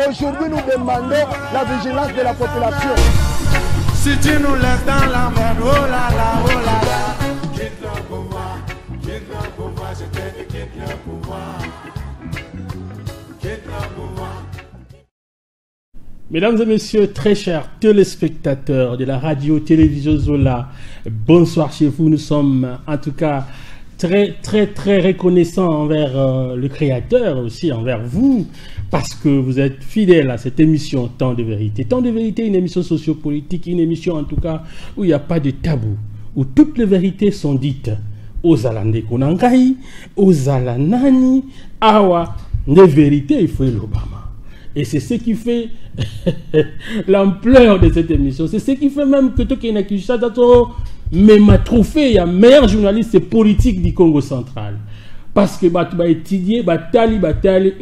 Aujourd'hui, nous demandons la vigilance de la population. Si tu nous laisses dans la merde, oh là là, oh là là. Quitte le pouvoir, quitte le pouvoir, je te dis quitte le pouvoir. Quitte le pouvoir. Mesdames et messieurs, très chers téléspectateurs de la radio-télévision Zola, bonsoir chez vous. Nous sommes en tout cas très, très, très reconnaissants envers le Créateur, aussi envers vous, parce que vous êtes fidèles à cette émission Temps de Vérité. Temps de Vérité, une émission sociopolitique, une émission en tout cas où il n'y a pas de tabou, où toutes les vérités sont dites. Ozala ndeko na ngai, ozala nani, awa, les vérités, il faut l'Obama. Et c'est ce qui fait l'ampleur de cette émission. C'est ce qui fait même que toi qui es Kinshasa, mais ma trophée, il y a meilleur journaliste politique du Congo central. Parce que bah, tu vas étudier, bah, tali, bah, tali,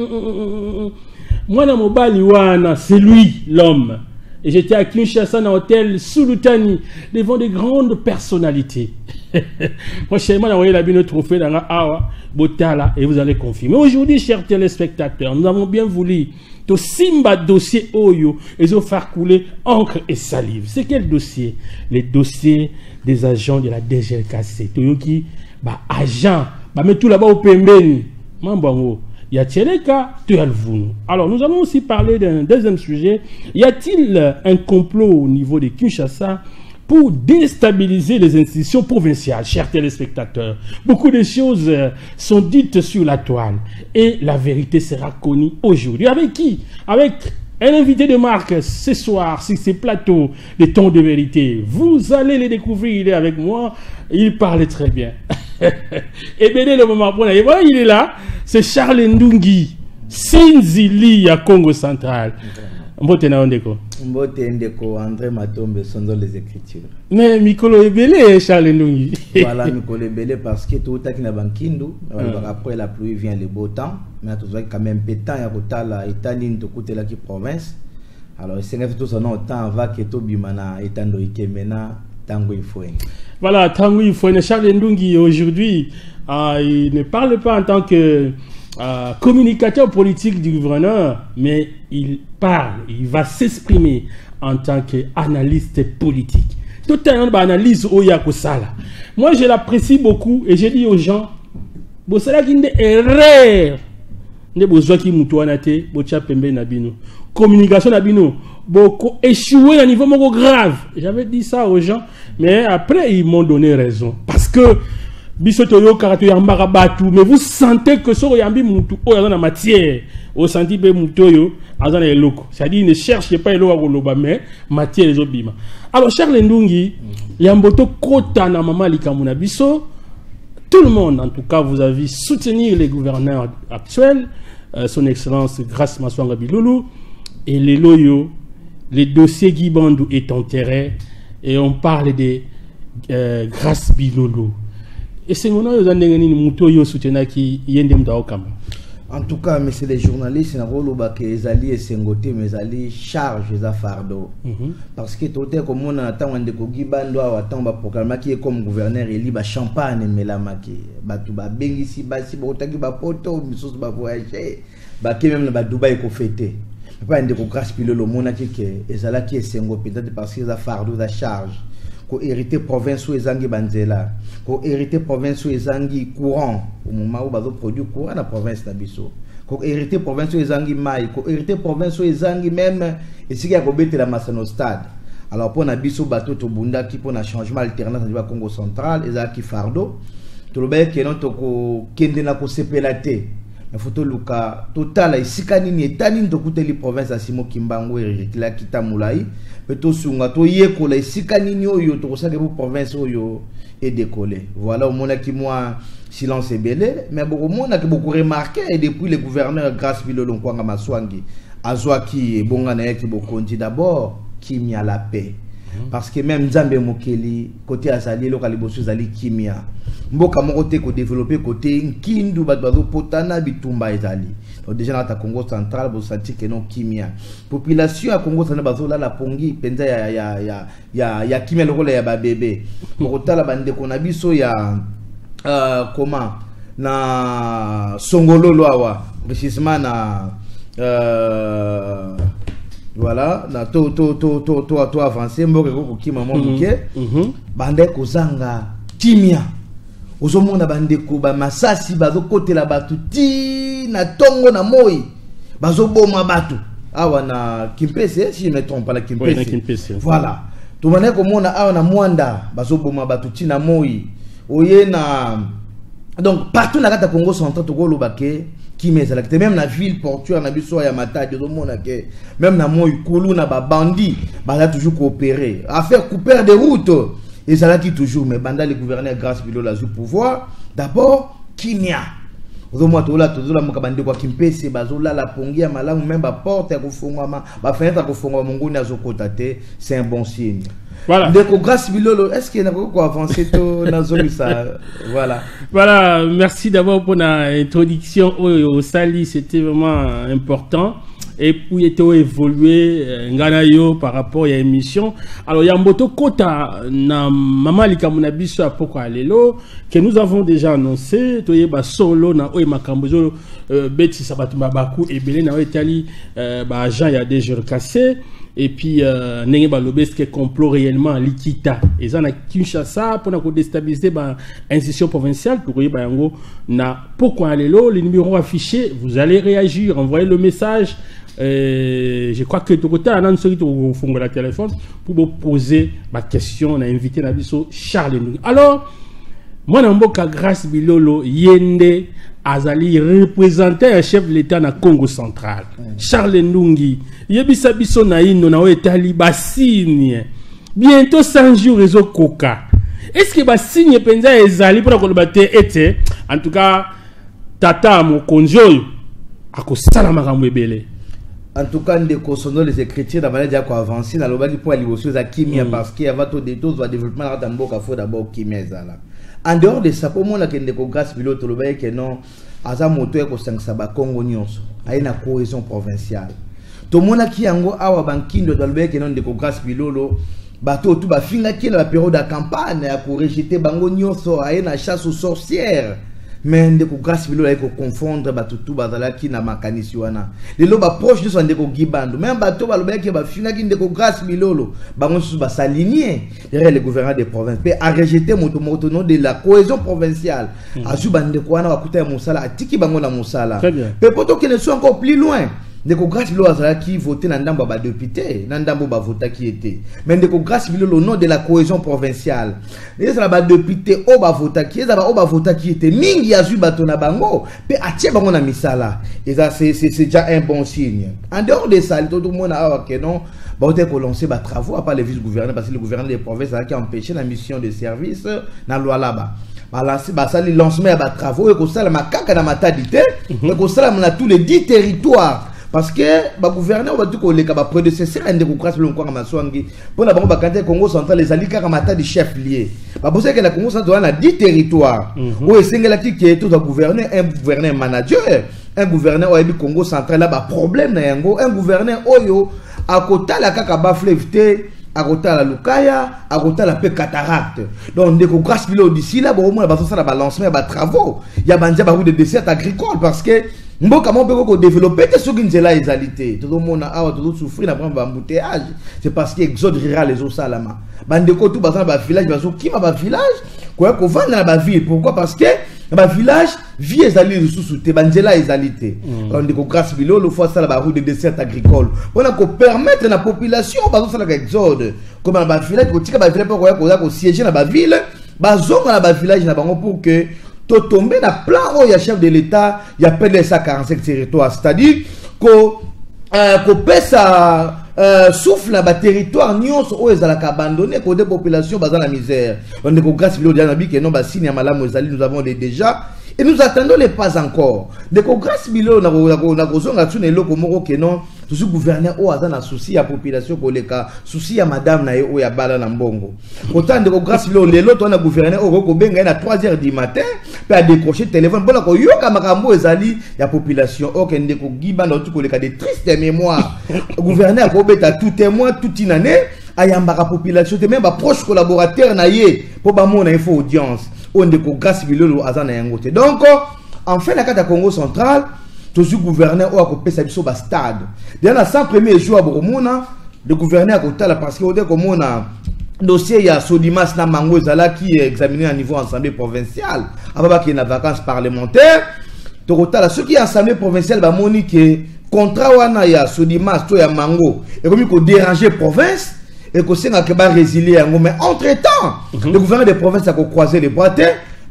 Moi, dans mon bali, wana, c'est lui, l'homme. Et j'étais à Kinshasa, dans l'hôtel Sulutani, devant de grandes personnalités. Prochainement, on a envoyé la bine trophée dans la Awa, Botala, et vous allez confirmer. Aujourd'hui, chers téléspectateurs, nous avons bien voulu to simba dossier oyo et zo faire couler encre et salive. C'est quel dossier? Les dossiers des agents de la DGKC. Toyoki, bah, agent, bah, mais tout là-bas au Pembeni. Mambango. Il y a Tcheleka, tu as le Vounou. Alors, nous allons aussi parler d'un deuxième sujet. Y a-t-il un complot au niveau de Kinshasa pour déstabiliser les institutions provinciales, chers téléspectateurs? Beaucoup de choses sont dites sur la toile et la vérité sera connue aujourd'hui. Avec qui? Avec un invité de marque ce soir sur ces plateaux de Temps de Vérité. Vous allez les découvrir, il est avec moi, il parle très bien. Et bien, le moment pour et voilà, il est là, c'est Charles Ndungi, Sinzili à Congo Central. Mbote na ndeko. Mbote ndeko André Matombe sont les écritures. Mais mikolo ebele Charles Ndungi. Voilà mikolo ebele parce que tout taki na bankindu, après la pluie vient le beau temps, mais tout quand même pétant ya kotala etani ndokutela ki province. Alors c'est tout ça non temps va que to bimana etando ikemena tango ifoué. Voilà tango ifoué Charles Ndungi aujourd'hui, il ne parle pas en tant que communicateur politique du gouverneur, mais il parle, il va s'exprimer en tant qu'analyste politique. Tout un analyse oya kosala. Moi, je l'apprécie beaucoup et je dis aux gens, bosala ki nde erreur. Nde bozwa ki mutu wana te, botia pembe na bino. Communication na bino, boko échoué à niveau moko grave. J'avais dit ça aux gens, mais après ils m'ont donné raison parce que biso toyo karato yambaka batu, mais vous sentez que so yambi mutu oyo aza na matière, au senti be mutu oyo aza na eloko. C'est-à-dire il ne cherche pas eloko koloba mais matière ezobima. Alors Charles Ndungi, yamboto kota na mama likambo na biso, tout le monde en tout cas vous avez soutenir les gouverneurs actuels, son excellence Grâce Masuanga Bilolo et les loyaux, les dossiers Guy Bandu est enterré et on parle de Grâce Bilolo. Et c'est mon nom, muto yo soutenaki yende muto okamba. En tout cas, messieurs les journalistes, na rolo ba ke ezali esengote, mais ezali charge eza fardeau. Parce que tout est comme on attend ndeko Guy Bandu awa attend ba proclamer qui est comme gouverneur eli ba champagne melamaki. Batu ba bengisi basi ba otaki ba poto misusu ba voyager, ba ke même ba Dubaï ko fêter. Papa ndeko Grâce Bilolo monaki ke ezalaki esengo peut-être parce que eza fardeau za charge. Ko hériter province où ezangi banzela, ko hériter province où ezangi courant au moment où bazo produire courant na province na biso, ko hériter province où ezangi mai, ko hériter province où ezangi même esika ya kobetela masano stade. Alors pour na biso bato to bunda ki pour na changement alternance na Congo central ezaki fardeau to loba ke non to ko kende na ko sepela te. Mais faut to luka total esika nini etani ndokuteli province ya Simo Kimbangu erekila kita mulai pe to sunga to yekola esika nini oyo to kosaka bo province oyo e décoller. Voilà omonaki moi Silence ebele, mais bokomonaki, bokoremarquer, et depuis le gouverneur Grâce Bilolo Nkwanga Maswangi azwaki ebonga na ye bokonzi, d'abord kimia, la paix, parce que même Nzambe mokeli côté azali, eloko ya liboso ezali kimia. Mboka moko te kodévelopper côté nkindu, bato bazopotana, bitumba ezali. Donc déjà na kati ya Congo Central, bosanti ke non, kimia, population ya Congo Central bazolala pongi mpenza ya kimia lokola ya babebe. Bokotala bandeko na biso ya comment, na Songololo awa, précisément na voilà, na to to to to to to avancer, mboka ekoki kokima mwa moke. Bande kozanga kimia, ozomona bandeko bamasasi bazokotela bato ti na ntongo na moi, bazoboma bato awa na Kimpese, si je me trompe pas, na Oui, na Kimpese. Kimpese. Voilà, tobandaki komona awa na Mwanda bazoboma bato ti na moi oye na, donc partout na kati ya Congo Central, tokoloba ke kimia ezalaki te. Même na ville portuaire na biso ya Matadi, ozomona ke même na moi kulu na babandi baza toujours coopérer, affaire couper de route ezalaki toujours. Mais banda le gouverneur Grâce Bilolo azwi pouvoir, d'abord kimia. Ozomona tozola, tozolamuka, bandeko ya Kimpese bazolala pongi ya malamu, même baporte ya kofungwama, bafenêtre ya kofungwama, monguni azokota te. C'est un bon signe. Voilà. Ndeko Grâce Bilolo, est ce que nakoki koavancer to nazongisa? Voilà. Voilà, merci d'abord pour l'introduction oyo osali, c'était vraiment important. Et puis était évolué ngana yo par rapport à l'émission. Alors yambo tokota na mama likambo na biso ya pokwa lelo que nous avons déjà annoncé, toyeba solo na oyo makambo zo betisa bato mabaku ebele na oyo etali ba agent ya DGRKC et puis ndenge balobi, est-ce que complot réellement likita eza na Kinshasa mpona kodéstabiliser ba institution provinciale? Tokoyeba yango na pokwa ya lelo. Le numéro affiché, vous allez réagir, envoyer le message. Je crois que tokotala nanu soki tokofungola téléphone pour boposer baquestion na invité na biso Charles Ndungi. Alors mwana mboka Grâce Bilolo, ye nde azali représentant ya chef de l'État na Congo Central. Charles Ndungi, yebisa biso na ino na oyo etali basigne. Bientôt 100 jours ezokoka, est ce que basigne mpenza ezali mpona koloba te ete en tout cas tata mokonzi oyo akosala makambo ebele? En tout cas, ndeko Sono, les écritures na bana dia koavancer, nalobaki mpo ya liboso eza kimia, parce que avant tozwa développement na kati ya mboka, faut d'abord kimia ezala. En dehors de ça, po omonaka ndeko Grâce Bilolo, tolobaki ke non, aza moto ya kosangisa bakongo nyonso, aye na cohésion provinciale. Tomonaki yango awa bankindo, balobaki ke non, ndeko Grâce Bilolo, bato oyo tu bafingaki na bapériode ya campagne ya korejeter bango nyonso, aye na chasse aux sorcières. Mais ndeko Grâce Bilolo aye koconfondre bato tu bazalaki na makanisi wana. Lelo baproche nyonso ya ndeko Gibandu, même bato balobaki bafingaki ndeko Grâce Bilolo, bango nyonso bas'aligner derrière le gouverneur des provinces mpe arejeter moto moto nom de la cohésion provinciale. Azwi bandeko wana bakuta ya mosala, atiki bango na mosala. Très bien. Mpe po tokende so encore plus loin, ndeko Grâce Bilolo azalaki voté na ndambo ya badéputé, na ndambo bavotaki ye te. Mais ndeko Grâce Bilolo, au nom de la cohésion provinciale, ezala badéputé oyo bavotaki, ezala oyo bavotaki ye te, mingi azwi bato na bango mpe atie bango na misala. Eza c'est déjà un bon signe. En dehors de ça, totomona awa ke non, bauti kolancer batravaux à part le vice gouverneur, parce que le gouverneur des provinces azalaki empêché na mission de service na Lualaba. Basali lancement ya batravaux oyo ekosalama kaka na Matadi te, ekosalama na tous les 10 territoires, parce que bagouverneur batu koleka, baprédécesseur ya ndeko Grâce Bilolo Nkwanga Maswangi, mpona bango bakandi Congo Central ezali kaka Matadi chef lieu. Babosaki na Congo Central wana 10 territoire oyo esengelaki ke tozwa gouverneur, un gouverneur manager, un gouverneur oyo ayebi Congo Central na baproblème na yango, un gouverneur oyo akotala kaka bafleuve te, akotala Lukaya, akotala mpe cataracte. Donc ndeko Grâce Bilolo, d'ici là bokomona bazosala balancement ya batravaux ya banzia, baroute de desserte agricole, parce que mboka moko mpe kokodévelopper te soki nzela ezali te. Tozomona awa tozosouffrir na problème baembouteillage, c'est parce que exode rural ezosalama. Bandeko tu baza na bavillage bazokima bavillage koya kovanda na baville. Pourquoi? Parce que na bavillage vie ezali lisusu te, banzela ezali te. Alors ndeko Grâce Bilolo faut asala baroute de desserte agricole mpona kopermettre na population bazosalaka exode koma na bavillage, kotika bavillage mpo koya koya kosiéger na baville, bazonga na bavillage na bango, pour que totombe na plan oyo ya chef de l'État ya PDSA 45 territoire, c'est-à-dire ko kopesa souffle na baterritoire nyonso oyo ezalaka abandonné, côté population baza na misère. Ndeko Grâce Bilolo na bike non, basigne ya malamu ezali, nous avons les déjà et nous attendons les pas encore. Ndeko Grâce Bilolo, na kozonga tuna eloko moko ke non, toujours gouverneur oyo aza na souci ya population koleka souci ya madame na ye oyo abala na mbongo. Kota ndeko Grâce Bilolo, lelo to na gouverneur oyo kobenga ye na 3 heures du matin mpe adécrocher téléphone mpona koyoka makambo oyo ezali ya population. Ok, ndeko Gibanda oti koleka de triste mémoire. Gouverneur akobeta tout témoin toute une année, ayambaka population te, même baproche collaborateur na ye mpo bamona ye, faut audience. Oyo ndeko Grâce Bilolo aza na yango te. Donc enfin, na kati ya Congo Central, tozwi gouverneur oyo akopesa biso bastade déjà na 100 premier jour. Bokomona le gouverneur akotala, parce que ode komona dossier ya Sodimas na Mango ezalaki examiné na niveau assemblée provinciale aba bakende na vacances parlementaire. Tokotala soki assemblée provinciale bamoni ke contrat wana ya Sodimas to ya Mango ekomi kodéranger province, ekosengaka barésilie yango. Mais entre temps, le gouverneur de province akocroiser les bras te,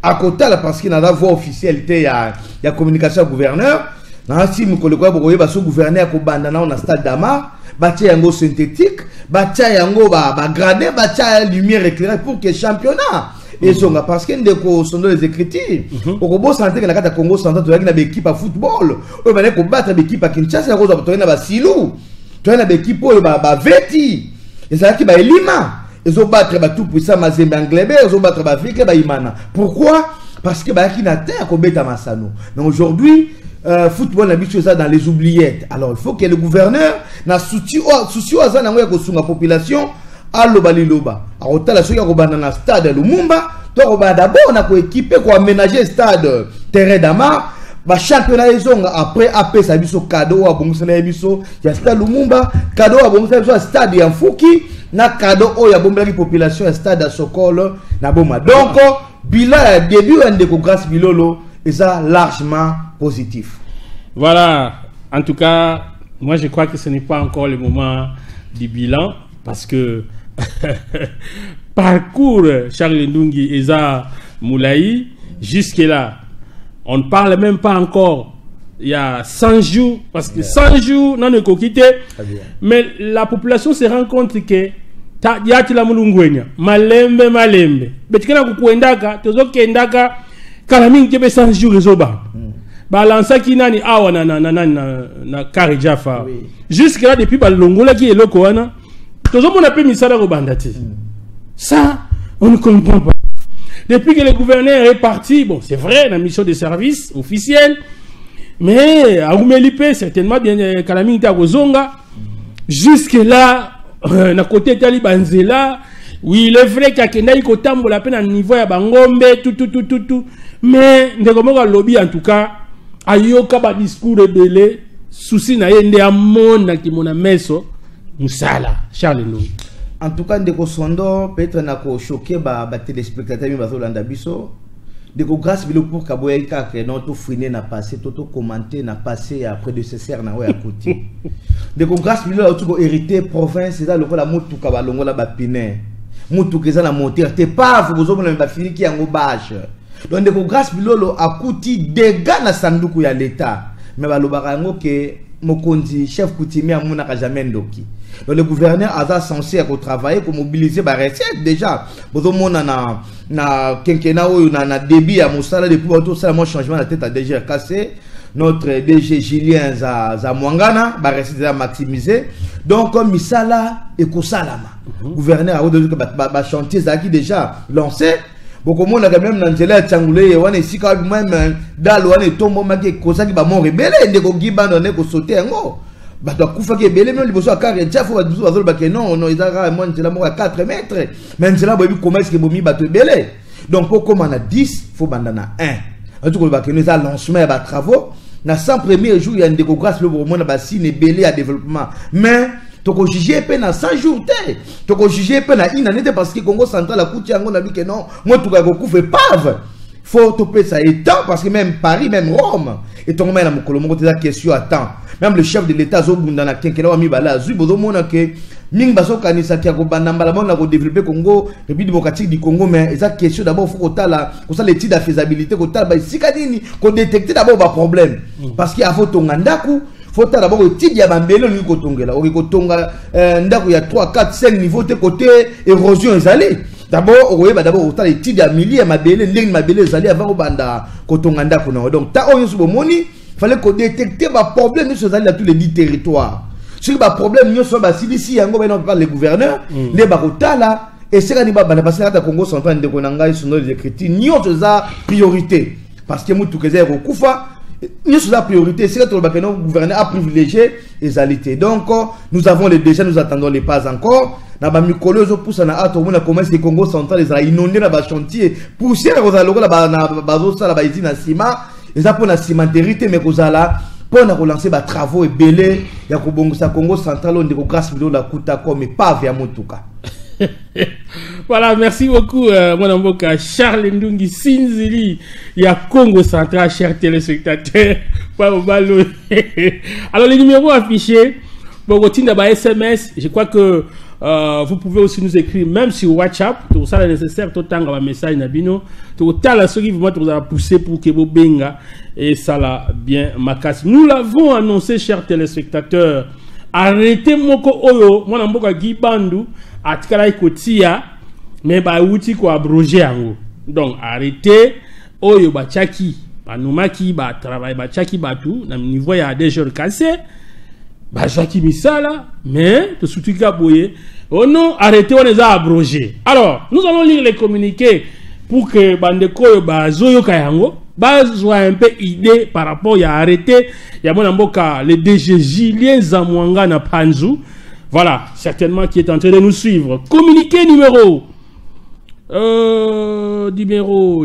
akotala, parce que naza voix officielle te ya communication ya gouverneur. Nasi mokolo koya, bokoyeba so gouverneur akobanda nao na stade Damar, batia yango synthétique, batia yango bagradin, batia lumière éclairée pour que championnat ezonga. Parce que ndeko Sondo, les écritures, okobosana te ke na kati ya Congo Central tozalaki na baéquipe ya football oyo bandaki kobattre baéquipe ya Kinshasa. Yakozwa, toyaki na basilu, toyaki na baéquipe oyo baveti, ezalaki baelima ezobattre batout puissant Mazembe Anglebe, ezobattre baafrike baimana. Pourquoi? Parce que bayaki na te ya kobeta masano. Mais aujourd'hui, football na biso eza dans les oubliettes. Alors il faut que le gouverneur na souci oyo aza nango ya kosunga population, aloba liloba, akotala soki akobanda na stade ya Lumumba to akobanda d'abord na koéquiper, koaménager stade terrain Damar, bachampionnat ezonga. Après apesa biso cadeau oyo abongisela ye biso ya stade Lumumba, cadeau oyo abongisela biso ya stade ya Mfuki, na cadeau oyo abombelaki population ya stade ya Sokolo na Boma. Donc bilan ya début ya ndeko Grâce Bilolo eza largement positif. Voilà, en tout cas, moi je crois que ce n'est pas encore le moment du bilan, parce que parcours Charles Ndungi eza Moulaï, jusque-là, on ne parle même pas encore. Il y a 100 jours, parce que 100 jours, non, ne quitté. Mais la population se rend compte que yatila mulungwenya malembe malembe betikana kukuendaka tozokendaka kala mingi te. 100 jours ezoba balansaki nani awa na Kare Jaffa. Jusque là, depuis balongolaki eloko wana, tozomona mpe misala kobanda te. Ça, on ne comprend pas. Depuis que le gouverneur est parti, bon, c'est vrai, la mission de service officielle, mais arumeli mpe certainement bien kala mingi te akozonga. Jusque là, na côté etali banzela, oui, il est vrai qu'akendaki kotambola mpe na niveau ya bangombe, tout tout tout tout tout, mais ndeko moko alobi, en tout cas ayoka badiscours ebele, souci na ye nde amonaki mona meso mosala. Charles Ndongi. En tout cas, ndeko Sondo, peut-être na kochoquer batéléspectateur mi bazolanda biso. Ndeko Grâce Bilolo, pour kaboyaki kaka non tofouiner na passé to tocommenter na passé ya prédécesseur na oyo akuti. Ndeko Grâce Bilolo auti kohériter province eza lokola motuka balongola bapine, motuka eza na moteur te, pave bozomona bafiniki yango bâche. Donc ndeko Grâce Bilolo akuti dégâts na sanduku ya l'État. Mais balobaka yango ke mokonzi, chef coutumier, amonaka jamais ndoki. Donc le gouverneur aza censé ya kotravailler, komobiliser barecette. Déjà bozomona na quinquennat oyo, na début ya mosala, depuis bato osala mwa changement na tête ya DGRKC, notre DG Julien za Mwangana, barecette eza maximisé. Donc misala ekosalama. Gouverneur akodoki bachantier ezalaki déjà lancé. Bokomonaka même na nzela ya Tiangule ye wana, esika wapi même dalo wana etombomaki, ekozaki bamort ebele. Ndeko Gibando nde kosote yango, bato akufaki ebele même liboso ya kare Jafo. Bato mosusu bazolobake non non, eza kaka mwa nzela moko ya 4 mètres, mais nzela boyebi koma eske ebomi bato ebele. Donc mpo kóma na 10, faut banda na 1. Ati kolobaka no eza lancement ya batravaux na 100 premier jour ya ndeko Grâce mpe bokomona basigne ebele ya développement. Mais tokojuge mpe na 100 jours te, tokojuge mpe na une année te, parce que Congo Central akuti yango na bike non, motuka ya kokufa, épave. Faut topesa ye temps, parce que même Paris, même Rome etongomai na mokolo moko te. Eza question ya temps. Même le chef de l'État azobunda na kenkela wa mibale azwi, bozomona ke mingi bazokanisaki ya kobanda mbala moko na kodévelopper Congo, République démocratique du Congo. Mais eza question d'abord faut kotala, kosala étude ya faisabilité, kotala baesika nini, kodétecter d'abord baproblème, parce que avant tonga ndako, Faut tala d'abord étude ya mabele olingi kotongela. Okoki kotonga ndako ya 3 4 5 niveau te, côté érosion ezali. D'abord okoyeba d'abord otala étude ya milieu ya mabele, ndenge mabele ezali avant kobanda kotonga ndako na yo. Donc ta oyo nyonso bomoni, fallait kodétecter baproblème nyonso ezali na tous les 10 territoires. Soki baproblème nyonso basilisi yango, bena par le gouverneur nde bakotala esika nini babanda. Parce que kata Congo central, ndeko na ngai, sono les écritures nyonso eza priorité, parce que mutuka eza ya kokufa, nyonso eza priorité. Esika tolobaka no gouverneur a privilégié ezali te. Donc nous avons les déjà, nous attendons les pas encore. Na bamikolo ezopusana a tomona comment est-ce que Congo central ezala inondé na bachantier, poussière kozala lokola bazosala bausine na nsima. Eza mpo na cimenterie te, mais kozala mpo na kolancer batravaux ebele ya kobongisa Congo central oyo ndeko Grâce Bilolo akuta comme épave ya motuka. Voilà, merci beaucoup, mon mboka Charles Ndungi Sinzili, il y a Congo central, chers téléspectateurs. Alors, les numéros affichés, bon, ba SMS, je crois que vous pouvez aussi nous écrire même sur WhatsApp, tout ça est nécessaire, tout temps, un message na bino, tout ça, ceux qui vous allez pousser pour que bobenga et ça là bien makasi. Nous l'avons annoncé, chers téléspectateurs. Arrêté moko oyo, mwana mboka Guy Bandu, atikala kotia, mais bauti ko abroger yango. Donc arrêté oyo batiaki, banomaki ba travail, batiaki batu na niveau ya DGRKC, bazwaki misala, mais tosutuka boye, oh non, arrêté on les a abrogés. Alors nous allons lire les communiqués pour que bandeko oyo bazoyoka yango bazwa un peu idée par rapport ya arrêté ya mwana mboka le DG Julien Zamwanga na Panzu. Voilà, certainement qui est en train de nous suivre. Communiqué numéro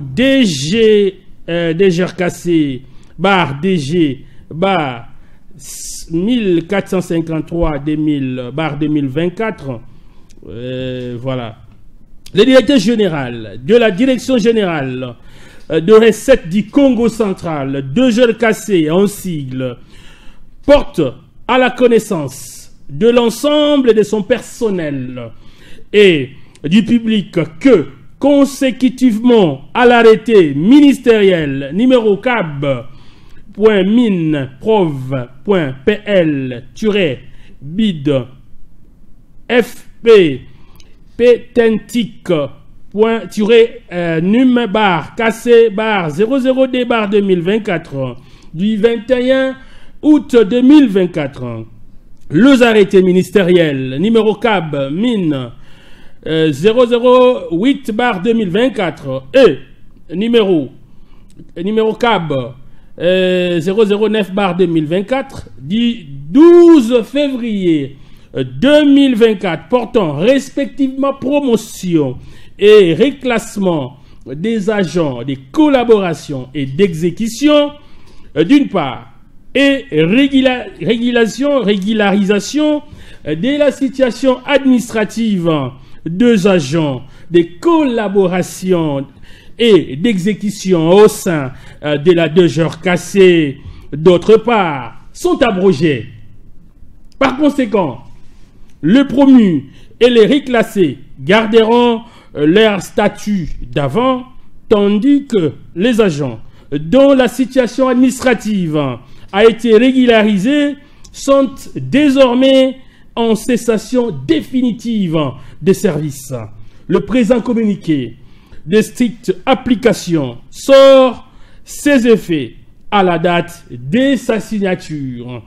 DG DGRKC barre DG barre 1453 2000 barre 2024. Voilà. Le directeur général de la direction générale de recettes du Congo central, DGRKC en sigle, porte à la connaissance de l'ensemble de son personnel et du public que, consécutivement à l'arrêté ministériel numéro CAB .min prov .pl bid fp ptentic point num bar kc bar 00d bar 2024 du 21 août 2024, les arrêtés ministériels numéro CAB min 008 bar 2024 et numéro CAB 009 bar 2024 du 12 février 2024 portant respectivement promotion et reclassement des agents de collaboration et d'exécution d'une part et régularisation de la situation administrative des agents de collaboration et d'exécution au sein de la DGRKC d'autre part sont abrogés. Par conséquent, le promu et les reclassés garderont leur statut d'avant, tandis que les agents dont la situation administrative a été régularisée sont désormais en cessation définitive de service. Le présent communiqué de stricte application sort ses effets à la date de sa signature.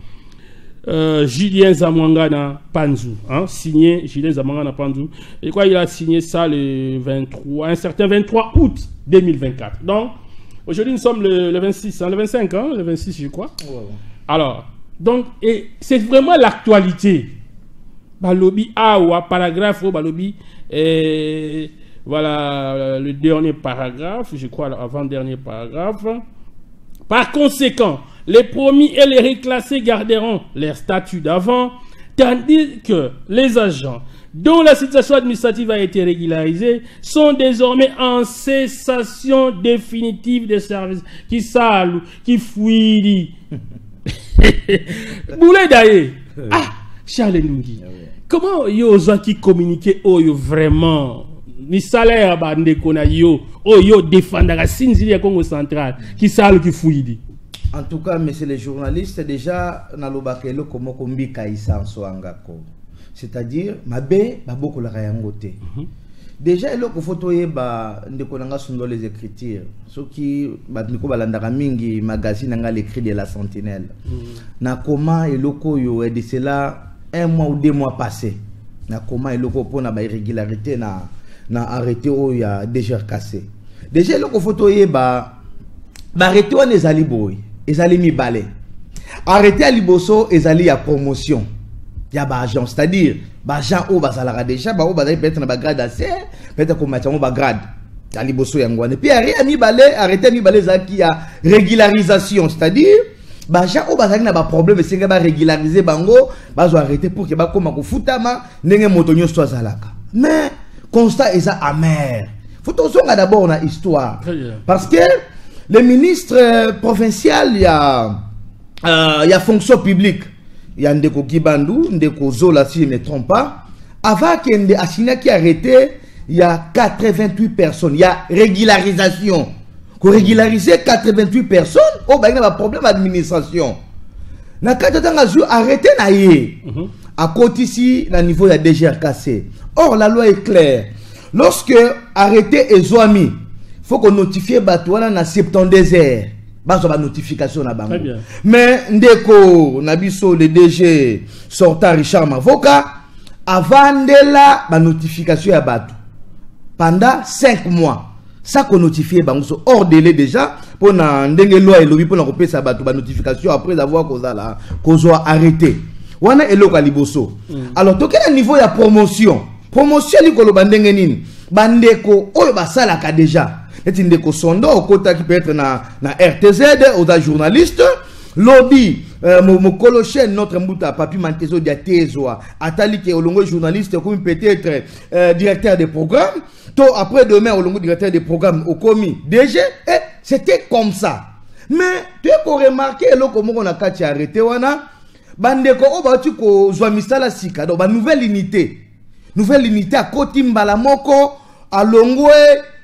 Julien Zamwangana Panzu, hein, signé Julien Zamwangana Panzu. Et quoi, il a signé ça le 23, un certain 23 août 2024. Donc, aujourd'hui, nous sommes le 26, hein, le 25, hein, le 26, je crois. Ouais, ouais. Alors, donc, et c'est vraiment l'actualité. Balobi awa, paragraphe, balobi, et voilà le dernier paragraphe, je crois, l'avant-dernier paragraphe. Par conséquent, les promis et les reclassés garderont leur statut d'avant, tandis que les agents dont la situation administrative a été régularisée sont désormais en cessation définitive de service. Qui salue, qui fouille. Boulet d'ailleurs. Ah, Charles Ndungi. Comment yo qui communiquer oh yo vraiment ni salaire ba ndeko na yo oh yo défendra sinzili ya Congo central qui salue qui fouille. En tout cas, monsieur les journalistes, déjà nalobaka eloko moko mbika isanso angako, c'est-à-dire mabe babokolaka yango te. Déjà eloko faut toyeba, ndeko na nga Sundo, les écritures, soki bato miko balandaka mingi magazine na nga, L'écrit de la Sentinelle, nakoma eloko oyo de cela un mois ou 2 mois passé. Nakoma eloko mpona bairrégularité na arrêté oyo ya DGRKC. Déjà eloko faut toyeba, baarrêté wana ezali boye, ezali mibale. Arrêté ya liboso ezali ya promotion ya baagent, c'est-à-dire baagent oyo bazalaka déjà, baoyo bazali peut-être na bagrade AC, peut-être komata yango bagrade ya liboso yango wana. Puis arrêté ya mibale, arrêté ya mibale ezalaki ya régularisation, c'est-à-dire baagent oyo bazalaki na baproblème, esengi barégulariser bango, bazwa arrêté pour ke bakóma kofutama ndenge moto nyonso azalaka. Mais constat eza amer. Faut tozonga d'abord na histoire. Très bien. Parce que le ministre provincial ya fonction publique ya ndeko Kibandu, ndeko Zola, si je ne me trompe pas, avant akende, asignaki arrêté ya 88 personnes ya régularisation, korégulariser 88 personnes oyo balingi na baproblème administration. Na kati ntango azwi arrêté na ye, akotisi na niveau ya DGRKC. Or la loi est claire: lorsque arrêté ezwami, faut qu'on notifie bato wana na 72 heures, bazwa banotification na bango. Très bien. Mais ndeko na biso, le DG sortant Richard Mavoka, avandela banotification ya bato pendant 5 mois sans konotifie bango, so hors délai déjà mpona ndenge loi elobi mpona kopesa bato banotification après avoir kozala kozwa arrêté wana. Eloko ya liboso. Alors toke na niveau ya promotion. Promotion eli koloba ndenge nini? Bandeko oyo basalaka déjà, neti ndeko Sondo, okotaki peut-être na RTZ, oza journaliste lobi, mokolo chaîne notre mbuta Papi Mantezo Diatezwa atali ke olongo journaliste, okomi peut-être directeur de programme, to après demain olongo directeur de programme, okomi DG. Et c'était comme ça. Mais toye koremarquer eloko moko na kati ya arrêté wana: bandeko oyo bauti kozwa misala sika, donc banouvelle unité, nouvelle unité akoti mbala moko, alongwe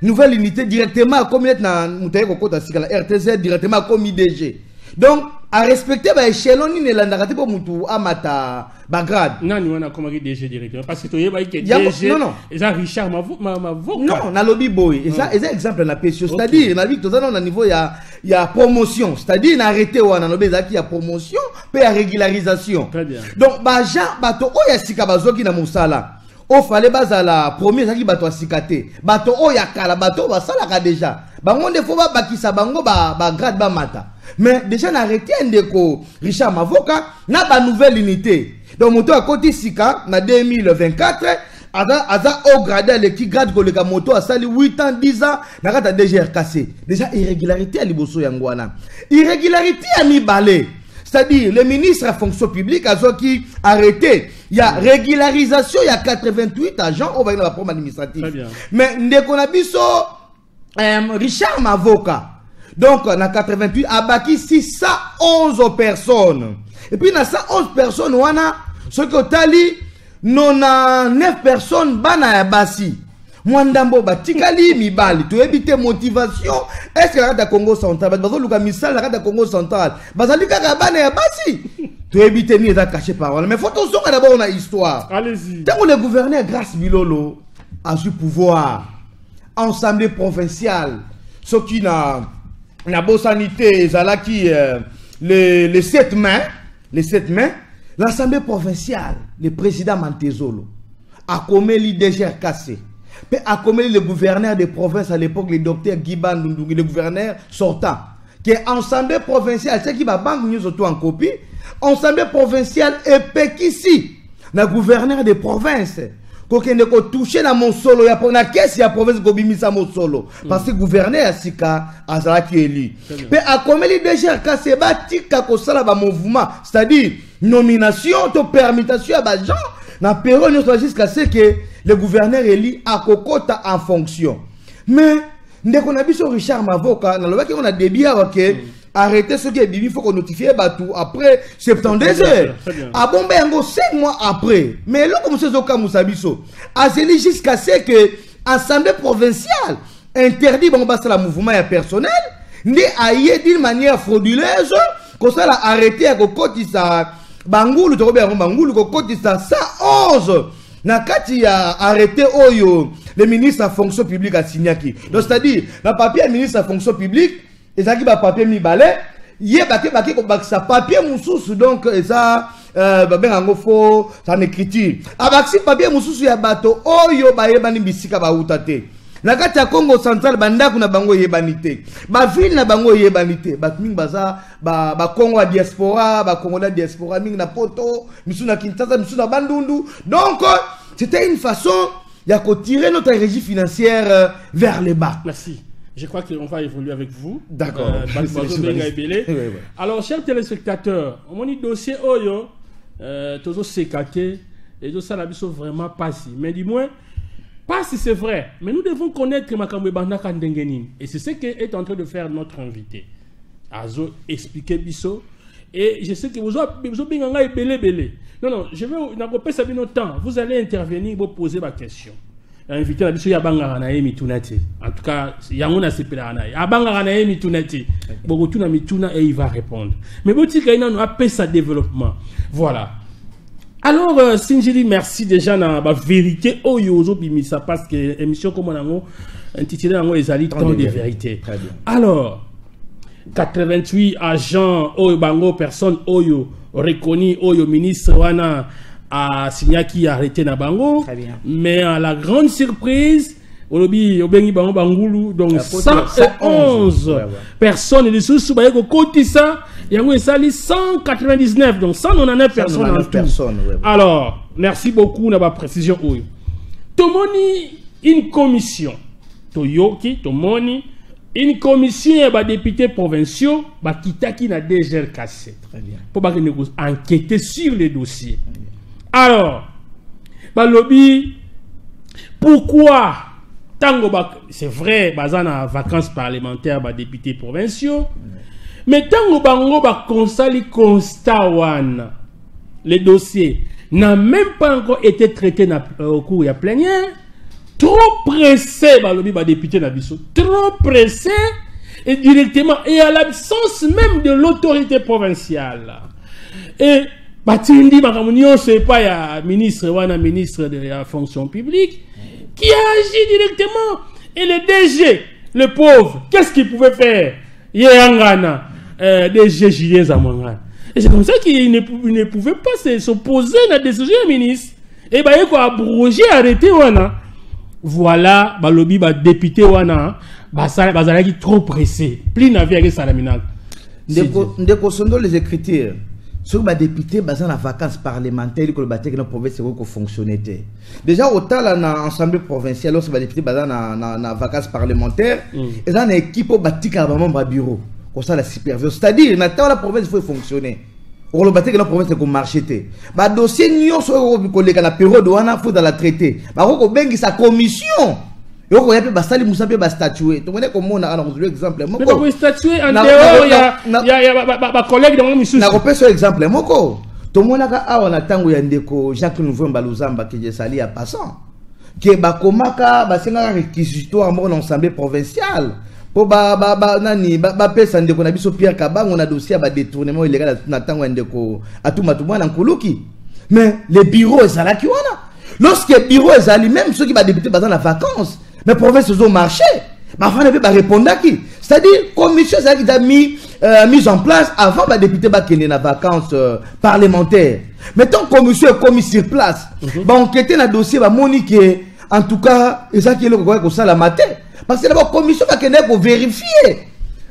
nouvelle unité, directement akomi neti na moto aye kokota sika na RTZ, directement akomi DG. Donc arespecte baéchelon nini elandaka te mpo motu amata bagrade. Nani wana akomaki DG directeur? Parce que toyebaki ke DG non, non. eza Richard Mavoka. Non, nalobi boye, eza exemple napesi yo, c'est-à-dire nalobi toza nano na niveau ya promotion, c'est-à-dire na arrêté wana nalobi ezalaki ya promotion mpe ya régularisation. Très bien. Donc baagent, bato oyo ya sika bazwaki na mosala, oyo fale bazala premier ezalaki bato ya sika te, bato oyo ya kala, bato oyo basalaka déjà, bango nde faut babakisa bango bagrade, bamata. Mais déjà na arrêté ya ndeko Richard Mavoka na banouvelle unité, donc moto akoti sika na 2024 aza haut gradé, aleki grade koleka moto asali 8 ans, 10 ans na kati ya DGRKC. Déjà irrégularité ya liboso yango wana. Irrégularité ya mibale, c'est-à-dire le ministre ya fonction publique azwaki arrêté ya régularisation ya 88 agents oyo bazali na baproblème administratif. Très bien. Mais ndeko na biso Richard Mavoka, donc na 88 abakisi 111 personnes. Et puis na 111 personnes wana, soki otali, 99 personnes bana ya basi, mwa ndambo batikali mibali. Toyebi te motivation. Est ce que na kati ya Congo Central bato bazoluka misala na kati ya Congo Central bazali kaka bana ya basi? Toyebi te nini eza caché par wana. Mais faut tozonga d'abord na histoire. Allez-y. Ntango le gouverneur Grâce Bilolo azwi pouvoir, assemblée provinciale, soki na bosani te, ezalaki le 7 mai, le 7 mai, l'assemblée provinciale, le président Mantezolo akomeli DGRKC mpe akomeli le gouverneur de province à l'époque, le docteur Guiba Ndundungi, le gouverneur sortant, ke assemblée provinciale atiaki babanque nyonso to en copie. Assemblée provinciale epekisi na gouverneur de province kokende kotouche na mosolo ya na caisse ya province, kobimisa mosolo, parce que gouverneur ya sika azalaki élu. Mpe akomeli DGRKC batika kosala bamouvement, c'est-à-dire nomination to permutation ya baagent na période nyonso jusqu'à ce que le gouverneur élu akokota en fonction. Mais ndeko na biso Richard Mavoka, nalobaki yango na début awa ke arrêté soki ebimi, faut konotifie bato après 72 heures. Très bien. Abomba yango 5 mois après. Mais eloko mosusu ezokamwisa biso, azeli jusqu'à ce que assemblée provinciale interdit bango basala mouvement ya personnel. Nde aye d'une manière frauduleuse kosala arrêté ya kokotisa bangulu, tokobenga yango bangulu, kokotisa 111 na kati ya arrêté oyo le ministre ya Fonction publique asignaki. Donc c'est-à-dire na papier ya ministre ya Fonction publique ezalaki bapapier mibale, ye bake kobakisa papier mosusu. Donc eza babenga yango faux en écriture. Abakisi papier mosusu ya bato oyo bayebani bisika bauta te na kati ya Congo Central, bandako na bango eyebani te, baville na bango eyebani te. Bato mingi baza bakongo ya diaspora, bakongolais ya diaspora, mingi na Poto, misusu na Kinshasa, misusu na Bandundu. Donc c'était une façon ya kotirer notre régie financière vers le bas. Merci. Je crois qu'on va évoluer avec vous. D'accord. Bato bazobenga ebele. Alors, chers téléspectateurs, omoni dossier oyo, tozoseka te, ezosala biso vraiment pasi. Mais du moins, pas si c'est vrai, mais nous devons connaître makambo ebandaka ndenge nini. Et c'est ce que est en train de faire notre invité. Azo expliquer biso. Et je sais que vous avez vous avez ebele. Non, non, je vais nakopesa bino temps. Vous allez intervenir pour poser ma question. Invité na biso ya bangaka na ye mituna te. En tout cas, yango na sepelaka na ye. Abangaka na ye mituna te. Bokotuna mituna et il va répondre. Mais botika ye nano apesa développement. Voilà. Alors, Sinjili, merci déjà na ba vérité oyo ozobimisa, parce que émission comme nango intitulé nango ezali Temps de vérité. Très bien. Alors, 88 agents oyo bango personne oyo reconnu oyo ministre wana a signaki arrêté na bango. Très bien. Mais à la grande surprise, olobi obengi bango bangulu, donc La 111 personnes lisusu baye kokotisa yango, esali 199, donc 199 personnes en 199 tout. Personnes, ouais. Alors, merci beaucoup na ba précision oyo. Tomoni une commission, toyoki, tomoni une commission ya badéputés provinciaux bakitaki na DGRKC Très bien. mpo bakende enquêter sur les dossiers. Alors balobi pourquoi tango ba, c'est vrai, baza na vacances parlementaires, badéputés provinciaux, mais tango bango bakonsali constat wana, le dossier n'a même pas encore été traité au cours ya plénière. Trop pressé, balobi badéputé na biso trop pressé et directement et à l'absence même de l'autorité provinciale, et batindi makambo nyonso epai ya ministre wana, ministre de la Fonction publique, qui a agi directement. Et le DG, le pauvre, qu'est-ce qu'il pouvait faire? Ye angana DG Julien Zamwangana, et c'est comme ça qu'il ne pouvait pas s'opposer à la décision du ministre et baye ko abroger arrêté wana. Voilà, balobi ba député wana bazalaki trop pressé plus na vie salaminaka. Ndeko Sondo, les écritures, soki badéputé baza na vacances parlementaire, koloba te ke na province ekoki kofonctionne te. Déjà otala na assemblée provinciale, lorsque badéputé baza na vacances parlementaire, eza na équipe oyo batikaka bamembre ya bureau kosala supervision. C'est-à-dire na ntango la province faut fonctionner, okoloba te ke na province ekomarche te. Badossier nyonso oyo ekoki koleka na période wana, faut ezala traité. Bakoki kobengisa commission, ekokoya mpe basali mosa mpe bastatue. Tokende komona ana kozwa exemple Mais moko. bakostatue en Na dehors ya bacollègue nango misusu. Nakopesa yo exemple moko. Tomonaka awa na ntango ya ndeko Jacques Nouveau Luzamba, ke jesali ya passant, ke bakomaka, basengaka réquisitoire moko na assemblée provinciale mpo nani bapesa ndeko na biso Pierre Kabango na dossier ya badétournement eleka na ntango ya ndeko Atumatu Mwana Nkuluki. Mais le bureau ezalaki wana. Lorsque bureau ezali, même soki badéputé baza na vacances, mais province ezomarché, bafana mpe barépondaki. C'est-à-dire commission ezalaki déjà mise en place avant badéputé bakende na vacances parlementaire. Mais tant commission ekomi sur place, baenquête na dossier, bamoni ke en tout cas ezalaki eloko ekoki kosalama te, parce que d'abord commission bakendaki kovérifie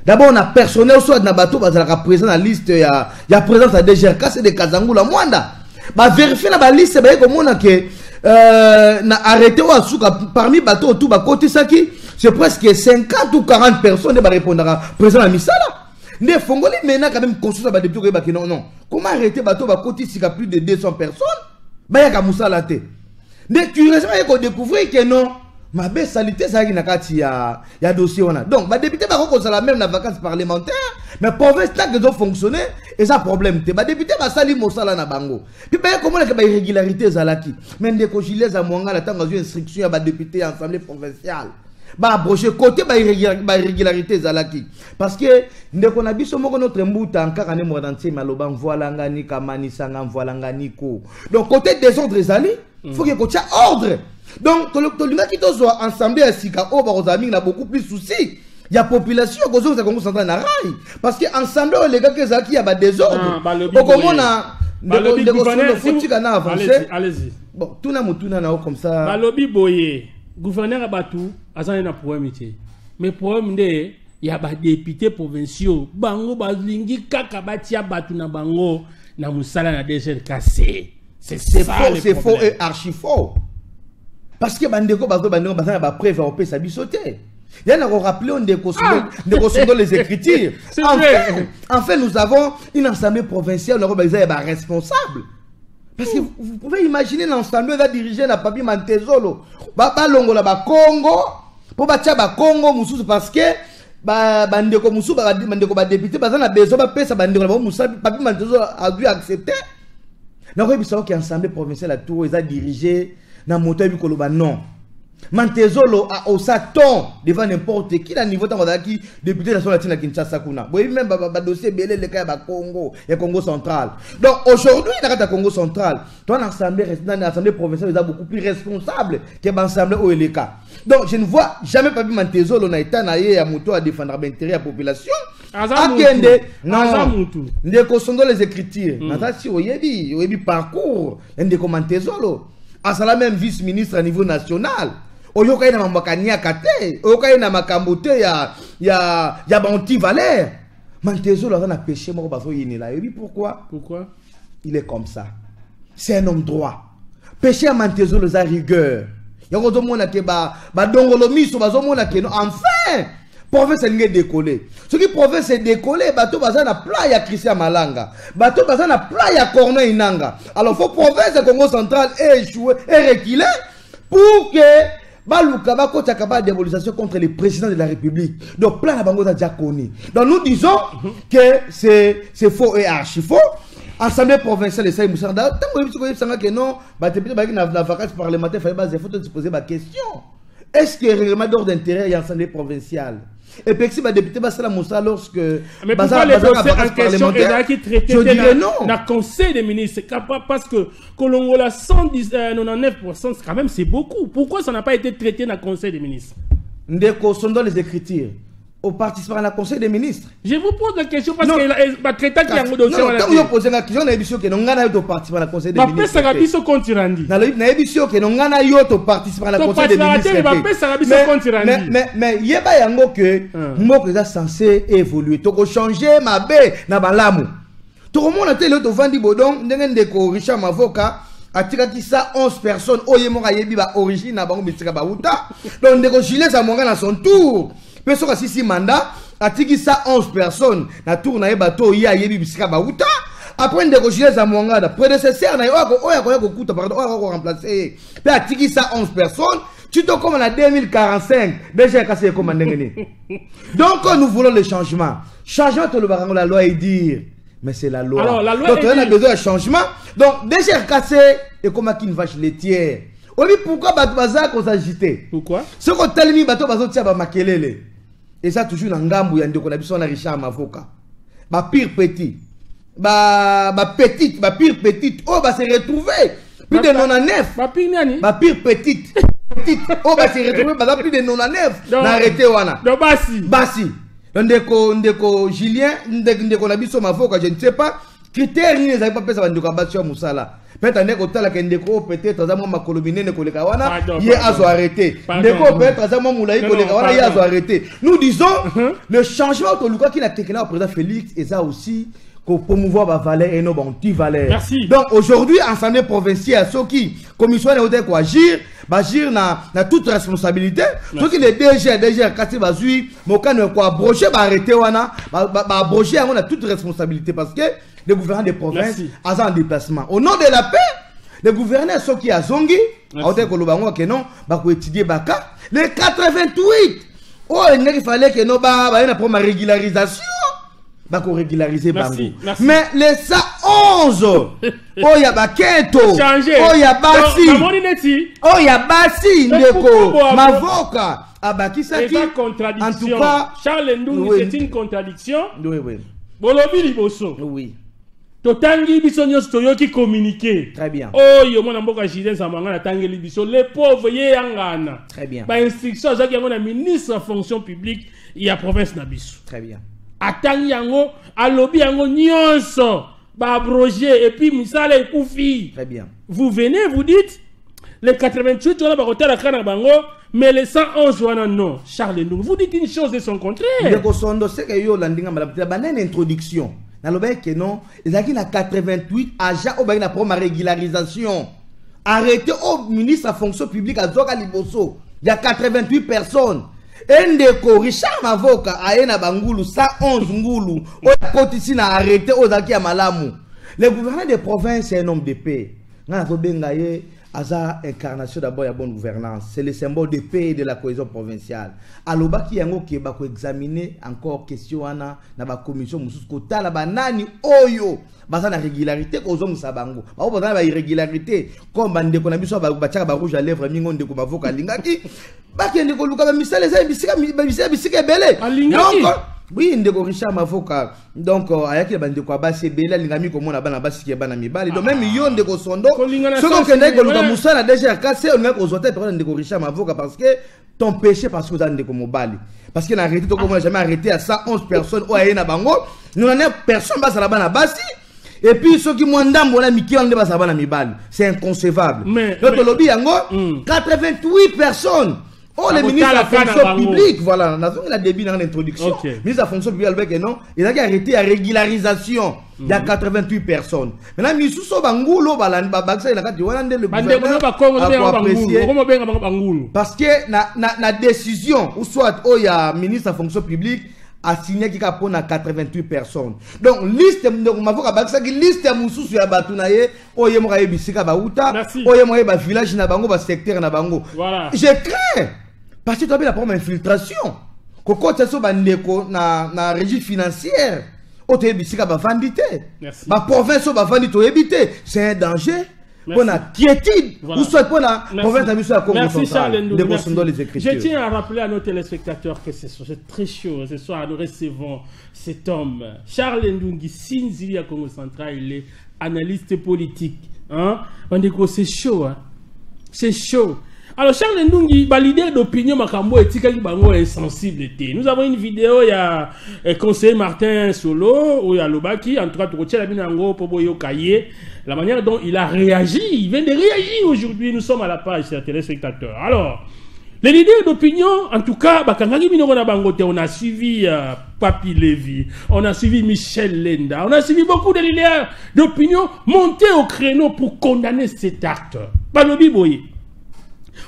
d'abord na personnel, soit na bato bazalaka présent na liste ya présence ya DGRKC de Kazangula Mwanda. Bavérifie na baliste, baye komona ke na arrêté oyo asuka, parmi bato oyo tu bakotisaki, c'est presque 50 ou 40 personnes nde barépondaka présent na misala. Nde efongoli maintenant quand même conscience ya badéputé koyebaki non, non, comment arrêter bato bakotisika plus de 200 personnes bayaka mosala te? Nde curieusement aye kodécouvrir ke non, mabe esali te, ezalaki na kati ya dossier wana. Donc badéputé bakoki kozala même na vacances parlementaire, mais province tant que ezofonctionne, eza problème te. Badéputé basali mosala na bango mpe baye komonaka bairrégularité ezalaki. Mais ndeko Julien Zamwangala, ntango azwi instruction ya badéputé ya assemblée provinciale, Baabroger côté bairrégularité ezalaki, parce que ndeko na biso moko, notre mbuta nkaka nde moto ntiemi aloba mvoalanga nikamanisanga mvoalanga niko. Donc côté désordre ezali, faut que kotia ordre. Donc tolingaki tozwa ensemble ya sika oyo bakozala mingi na beaucoup plus souci ya population, kozongisa Congo central na rail, parce que ensemble oyo elekaki ezalaki ya badésordre. Okomona, ndeko Sondo, fotika na avance. Allez-y. Bon, tuna motuna na yo comme ça. Balobi boye, gouverneur ya bato aza na problème te, mais problème nde ya badéputé provinciaux. Bango balingi kaka batia bato na bango na mosala na DGRKC. C'est faux, c'est faux et archi faux, parce que bandeko bazo, bandeko baza na bapreuve ya kopesa biso te. Ya na korappeler ndeko ndeko Sondo les écritures. Enfin, nous avons une assemblée provinciale na baza ya baresponsable, parce que vous pouvez imaginer, l'ensemble va diriger na Papi Mantezolo, balongola bakongo mpo batia bakongo mosusu, parce que bandeko mosusu, bandeko badéputé baza na besoin bapesa bandeko na bango mosala. Papi Mantezolo a dû accepter. Nakoyebisa oki, assemblée provinciale ya tour eza dirigé na moto ayebi koloba non. Mantezolo a osa ton devant n'importe qui na niveau ntango azalaki député national atina Kinshasa kuna. Boyebi même badossier ebele eleka ya bacongo, ya Congo central. Donc aujourd'hui, na kati ya Congo central, to na assemblée provinciale eza beaucoup plus responsable ke baassemblée oyo eleka. Donc je ne vois jamais Papi Mantezolo na état na ye ya moto adéfendre baintérêt ya population akende. Non, ndeko Sondo, les écritures, naza si oyebi, oyebi parcours ya ndeko Mantezolo. Asala même vice ministre à niveau national. Oyoka ye na mambo akaniaka te, oyoka ye na makambo te ya baantivaleur. Mantezolo aza na péché moko bazoyinela. Oyebi pourquoi? Pourquoi? Il est comme ça, c'est un homme droit. Péché ya Mantezolo eza rigueur. Yango ozomona ke badongolo miso bazomona ke no, enfin province elingi edécoller. Soki province edécoller, bato baza na plan ya Christian Malanga, bato baza na plan ya Corneille Nanga. Alors faut province ya Congo central échouer et reculer pour que baluka bakotaka ba démobilisation contre le président de la République. Donc plan na bango eza déjà connu. Donc nous disons que c'est faux et archi faux. Assemblée provinciale esali mosala. Ntango oyebi, soki oyebisanga ke non, badéputé bayaki na vacance parlementaire, fallait bazela, faut poser baquestion: est-ce que règlement d'ordre intérieur ya assemblée provinciale epekisi badéputé basala mosala lorsque Mais pourquoi les dossiers en question ezalaki traité Je dirais non. na conseil des ministres? Parce que kolongola 199%, quand même, c'est beaucoup. Pourquoi ça n'a pas été traité dans le conseil des ministres? Ndeko Sondo, les écritures, oparticipera na conseil des ministres? Je vous pose la question parce que batraitaki yango dossier wana. Ntango yo pose nga question, nayebi soki no ngai na yo toparticipa na conseil des ministres. Bapesaka biso compte rendu. Nayebi soki no ngai na yo toparticipa na conseil des ministres. Bapesaka biso compte rendu. Mais yeba yango ke mboka eza censé évoluer, tokochange mabe na balamu. Tokomona te lelo tovandi bodon ndenge ndeko Richard Mavoka atikaki sa 11 personnes oyo ye moko ayebi baorigine na bango, bisika bauta. Donc ndeko Julien Zamwanga na son tour mpe, soki asisi mandat, atiki sa 11 personnes na tour na ye, bato oyo ye ayebi bisika bauta. Après ndeko Julien Zamwanga na prédécesseur na ye oyo akoya kokuta, pardon, oyo akoya koremplace ye mpe, atiki sa 11 personnes. Ti tokóma na 2045, déjà kasi ekóma ndenge nini? Donc nous voulons le changement. Changement, tolobaka yango, la loi est dire, mais c'est la loi. Alors, la loi. Donc on a besoin de changement. Donc DGRKC ekomaki une vache laitière. Oyebi pourquoi bato baza kosagite? Pourquoi? Soki otelemi, bato bazotia bamakelele. Eza toujours na ngambu ya ndeko na biso na Richard Mavoka. Bapire petit, bapetite, bapire petite oyo base retrouve plus de 99. Bapire nani? Bapire petite petite oyo base retrouve, baza plus de 99 na arrêté wana. Donc basi. Basi. Ndeko Julien, ndeko na biso Mavoka, je ne sais pas critère nini ezali bapesa bandeko ya basi ya mosala. Peut-être ndeko otalaka ndeko oyo, peut-être aza mwa makolo minene koleka wana, ye azo arrêté. Ndeko oyo peut-être aza mwa molai koleka wana, ye azo arrêté. Nous disons, le changement tolukaki na tekela ya président Félix eza aussi promouvoir ba valeur et non ba anti-valeur. Merci. Donc aujourd'hui, assemblée provinciale, soki commission na ko agir, bagir na toute responsabilité. Soki les DG DG kasi bazui mokano ko abroger ba arrêté wana, ba abroger yango na toute responsabilité, parce que le gouverneur des provinces aza en déplacement. Au nom de la paix, le gouverneur soki azongi, aote ko loba ngo ke non, ba ko étudier baka les 88. Oh, il fallait que non ba na pour ma régularisation, bako régulariser bango. Mais les 111 111 oyo ya baketo, oyo ya basi, oyo ya basi, ndeko Mavoka abakisaki. En tout cas, Charles Ndungi, oui, c'est une contradiction. Oui, oui. Bolobi liboso. Oui. Totangi biso nyonso, toyoki communiqué. Très bien. Oyo mwana mboka Julien Zamanga natangeli biso, les pauvres ye yangana. Très bien. Ba instruction azaki yango na ministre ya fonction publique ya province na biso. Très bien. Atangi yango, alobi yango nyonso, ba abrogé et puis misala ekufi. Très bien. Vous venez, vous dites les 88 wana bakotala kaka na bango, mais les 111 wana non. Charles Ndungu, vous dites une chose et son contraire. Ndeko Sondo, c'est que yo landinga malamu te banane introduction. Nalobaki ke non, ezalaki na 88 agent oyo bayaki na problème ya régularisation. Arrêté au ministre ya fonction publique azwaka liboso ya 88 personnes. Endeko Richard Mavoka aye na bangulu 111 ngulu oyo akotisi na arrêté oyo ezalaki ya malamu. Le gouverneur de province est un homme de paix. Nga nazobenga ye aza incarnation d'abord ya bonne gouvernance. C'est le symbole de paix et de la cohésion provinciale. Alobaki yango ke bako examiner encore question wana na ba commission mosusu kotala banani oyo baza na régularité kozongisa bango. Bango baza na ba irrégularité comme bandeko na biso batiaka ba rouge à lèvres mingo ndeko Mavoka alingaki bakende koluka ba misala eza bisika bisika bisika ebele. Alingaki. Donc oui, ndeko Richard Mavoka, donc ayaki na bandeko ya basi ebele, alingami komona bana basi ke bana mibali. Donc même yo ndeko Sondo, Kolingana soki sens okendaki koluka ouais. mosala na DGRKC, olingaki kozwa te période ndeko Richard Mavoka parce que ton péché, parce que oza ndeko mobali. Parce que na arrêté, tokomona jamais arrêté à 111 personnes oyo aye na bango, 99 personnes bazala bana basi. Et puis ceux qui mwa ndambo wana mike wana nde bazala bana mibali. C'est inconcevable. Mais, Donc, tolobi yango, 88 personnes. Oh, le Ah, ministre de la botala kana fonction bango. publique, voilà, nous avons la début dans l'introduction. Ok. Le ministre de la fonction publique, Albert, non, il a arrêté la régularisation. Il y a 88 personnes. Maintenant, misusu bangulo, balan, ba, ba, il a dit, voilà, le Bandeko na gouverneur ba Congo, a nde bango bangulu. apprécié. Okoma benga bango bangulu. Parce que na décision, ou soit, oh, il y a ministre de la fonction publique, a signé qui a pour 88 personnes. Donc, liste, donc, ma voix, bah, ça, qui liste, mususu ya batu na ye, oh, ye, moi, ye, bisika, ba, uta, Merci. oh, ye, moi, ye, ba, village na bango, ba, secteur na bango. Voilà. Je crains. Parce que tu as la première infiltration. Koko, tu as bandeko na régie financière. Oh, tu es bisika, ba, vandité. Merci. Ba, province, ba, vandité, tu es c'est un danger. Merci. Pour la quiétude, Voilà. ou soit pour la Merci. province de la Congo Merci central. Charles Ndou. De Merci. Bosondo, les Écritures. Je tiens à rappeler à nos téléspectateurs que ce soir, c'est très chaud. Ce soir, nous recevons cet homme, Charles Ndungi Sinzili à Congo central. Il est analyste politique. Hein? On dit que c'est chaud. Hein? C'est chaud. Alors Charles Ndungi, ba leader d'opinion makambo etikali bango insensibilité. Nous avons une vidéo, il y a conseiller Martin Solo ou il y a Lobaki, en tout cas tokotia la binango po boyo kaye, la manière dont il a réagi, il vient de réagir aujourd'hui, nous sommes à la page, chers téléspectateurs. Alors, les leaders d'opinion, en tout cas, bakangaki minoko na bango te, on a suivi Papi Lévy, on a suivi Michel Lenda, on a suivi beaucoup de leaders d'opinion monter au créneau pour condamner cet acte. Balobi boye.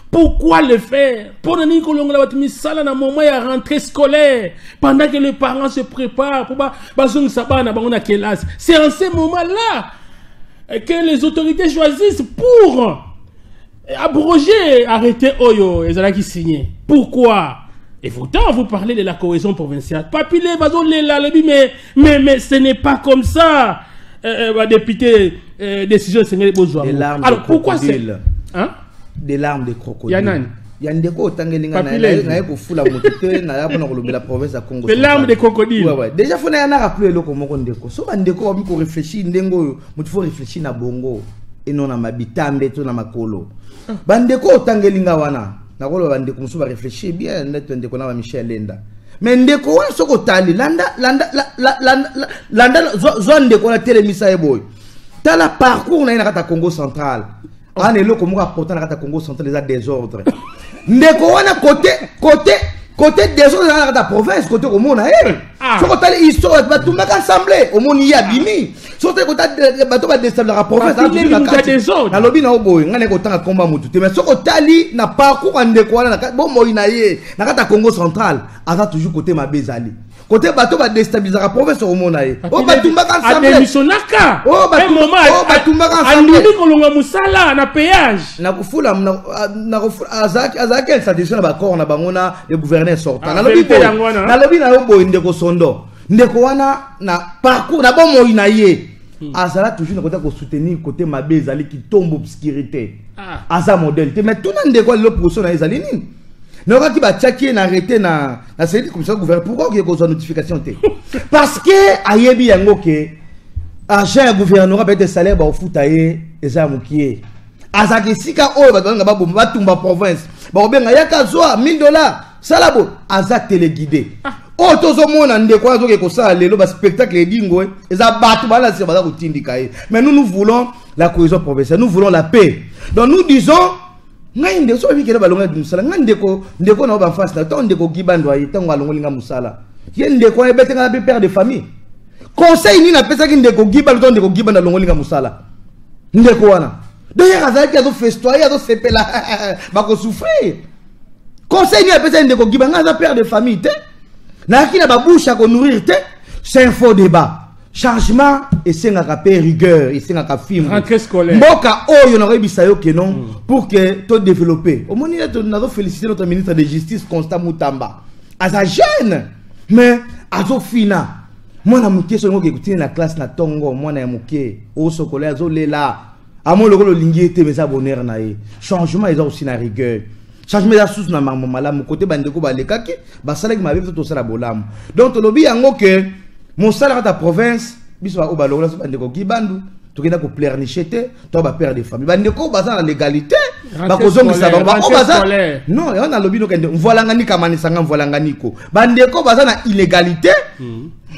Pourquoi le faire? Pour nani kolongola batu misala na moment ya rentrée scolaire, pendant que les parents se préparent pour bazongisa bana bango na kelasi. C'est en ce moment-là que les autorités choisissent pour abroger, arrêter oyo ezalaki signé. Pourquoi? Et pourtant, vous parlez de la cohésion provinciale. Papi le bazo lela lobi, mais ce n'est pas comme ça. Bah, député, décision Seigneur Bozwa. Des larmes Alors, de pourquoi c'est crocodile. Hein? Des larmes de crocodile. Ya nani? Ya ndeko otangeli nga Papi na Levi. na ye kofula moto te, na ya mpona kolobela province ya Congo Des larmes central. de crocodile. Ouais, ouais. Déjà, faut na ya na rappeler eloko moko ndeko. So ba ndeko babi ko réfléchir ndenge oyo, moto faut réfléchir na bongo et non na mabitambe to na makolo. Ba ndeko otangeli nga wana, nakoloba ba ndeko mosusu ba réfléchir bien nete ndeko na ba Michel Lenda. Mais ndeko wana soko otali, landa, landa, la, la, la, la, landa, zwa, zwa ndeko na telemisa ye boye. Tala parcours na ye na kati ya Congo central. Ah, eloko moko important na kati ya Congo central eza désordre. Ndeko wana côté désordre na kati ya province, côté komona ye. Ah. Soko otali histoire, bato batumbaka assemblée, omoni ye abimi. Soko otali côté bato ba déstabilisaka province, Bato aza toujours na moto ya kati. désordre. Nalobi na yo boye, ngai naye kotanga komba motu te, mais soko otali na parcours ya ndeko wana na kati, bomoi na ye, na kati ya Congo central, aza toujours côté mabe ezali. Côté bato ba déstabilisaka province omona ye. Papi Oh, batumbaka Levi, ensemble. adémissionnaka. Oh, Un moment, oh, batumbaka ensemble. andimi kolonga mosala na péage. Nakofula, na, nakofula, azalaki insatisfait na ba corps na bango na le gouverneur sortant. Ah, Nalobi vérité boye. yango wana. Nalobi na yo boye ndeko Sondo. Ndeko wana na parcours na bomoi na ye. Azala toujours na côté ko soutenir côté mabe ezali qui tombe obscurité. Aza modèle te, mais tuna ndeko lelo position na ezali nini? Nokaki batiaki ye na arrêté na cellule commission gouvernement. Pourquoi okoki kozwa notification te? Parce que ayebi yango ke agent ya gouvernorat peut-être salaire baofuta ye eza ya mokie. Azalaka esika oyo bato balinga baboma batumba province, bakobenga yaka zwa 1000 $, sala bo aza téléguidé. Oyo tozomona ndeko wana azoke kosala lelo baspectacle edingo eza bato bala nsima baza kotindika ye. Mais nous, nous voulons la cohésion provinciale, nous voulons la paix. Donc nous disons, ngai ndeko, soki kende balongaki mosala, ngai ndeko, ndeko na yo bafasi na ntango ndeko Gibando aye, ntango alongoli nga mosala, ye ndeko wana ebetenga mpe père de famille. Conseil nini apesaki ndeko Gibando ntango ndeko Gibando alongoli nga mosala? Ndeko wana d'ailleurs azalaki azofestoyer, azosepela, bakosouffrir. Conseil nini apesaki ndeko Giba? Ngai aza père de famille te, nayaki na babouche ya konourrir te. C'est un faux débat. Changement esengaka mpe rigueur, esengaka fimbu. Rentrée scolaire. Mboka oyo nakoyebisa yo ke non, pour que todévelopper, omoni neti nazoféliciter notre ministre de Justice Constant Mutamba. Aza jeune mais azofina mwana moke. Soki okoki kotina na classe na ntongo, mwana ya moke osokola, azolela, amoni lokola olingi ye te, mais eza bonheur na ye. Changement eza aussi na rigueur, changement eza susu na makambo malamu. Kote bandeko balekaki basalaki mabe, biso tosala bolamu. Donc tolobi yango ke mosala kata province, biso oyo balongola so bandeko Gibandu, tokenda kopleurnicher te. To bapère de famille, bandeko baza na légalité, bakozongisa bango. Bango baza non, yango nalobi nokende mvoalanga nikamanisanga mvoalanga niko. Bandeko baza na illégalité,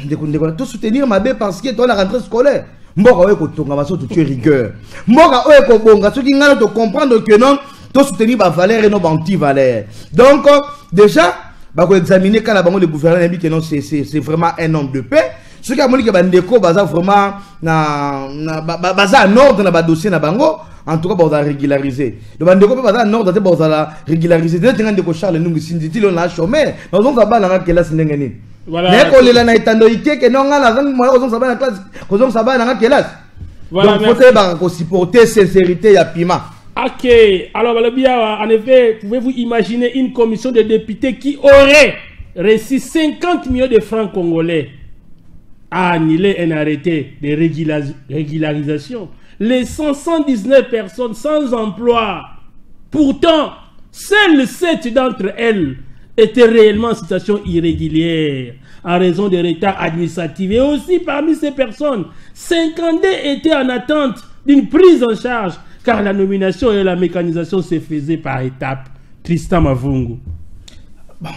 ndeko, ndeko, tosoutenir mabe parce que toza na rentrée scolaire. Mboka oyo ekotongama soki totie rigueur, mboka oyo ekobonga soki ngai tocomprendre que non, tosoutenir bavaleur et non baanti-valeur. Donc déjà bakoexaminer kaka na bango. Le gouvernement nayebi que non, c'est vraiment un homme de paix. Soki amoni ke bandeko baza vraiment na baza en ordre na badossier na bango, en tout cas bazala régulariser. Donc bandeko mpe baza en ordre te, bazala régulariser te. Neti ndeko Charles Nungu Sinzi, ti lelo na chômeur, nazongisa bana nga kelasi ndenge nini? Naye kolela na etando ikeke no, nga nazangi moya kozongisa bana classe, kozongisa bana nga kelasi. Donc faut toyebaka kosupporter sincérité ya pima. Ok, alors balobi awa, en effet, pouvez-vous imaginer une commission de députés qui aurait reçu 50 millions de francs congolais à annuler un arrêté de régularisation, laissant 119 personnes sans emploi? Pourtant, seules 7 d'entre elles étaient réellement en situation irrégulière en raison des retards administratifs. Et aussi, parmi ces personnes, 52 étaient en attente d'une prise en charge car la nomination et la mécanisation se faisaient par étapes. Tristan Mavungu. Bon.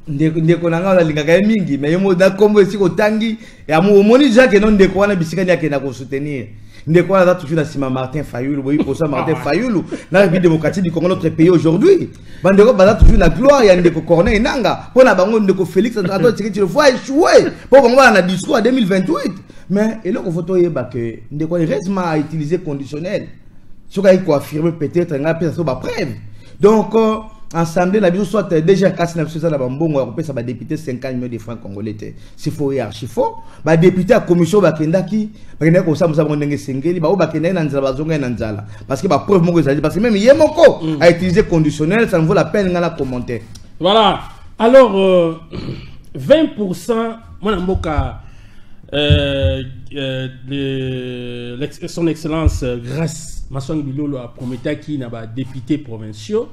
Ndeko na ngai alingaka ye mingi, mais ye mo na nkombo esika otangi, omoni déjà ke no, ndeko wana bisika nini akenda kosoutenir. Ndeko wana aza toujours na nsima Martin Fayulu. Boyi posa Martin Fayulu na République démocratique du Congo, notre pays aujourd'hui. Bandeko baza toujours na gloire ya ndeko Corneille Nanga. Mpo na bango, ndeko Félix Antoine Tshisekedi Tshilombo échoué mpo bango bana na discours ya 2028. Mais eloko fo toyeba ke ndeko heureusement a utilisé conditionnel. Soki ayi koaffirmer, peut-être ngai apesa so bapreuve. Donc assemblée na biso, soit déjà kasi na biso eza na bambongo ya kopesa badéputé 50 millions de francs congolais te. S'il faut ye archi faux. Badéputé ya commission bakendaki kosala mosala bango ndenge esengeli. Baoyo bakendaki na nzala, bazongaki na nzala, parce que bapreuve moko ezali, parce que même ye moko a utilisé conditionnel. Ça ne vaut la peine nga na commenter. Voilà, alors 20%, mwana mboka, son excellence Grâce Maswang Bilolo aprometaki na badéputé provinciaux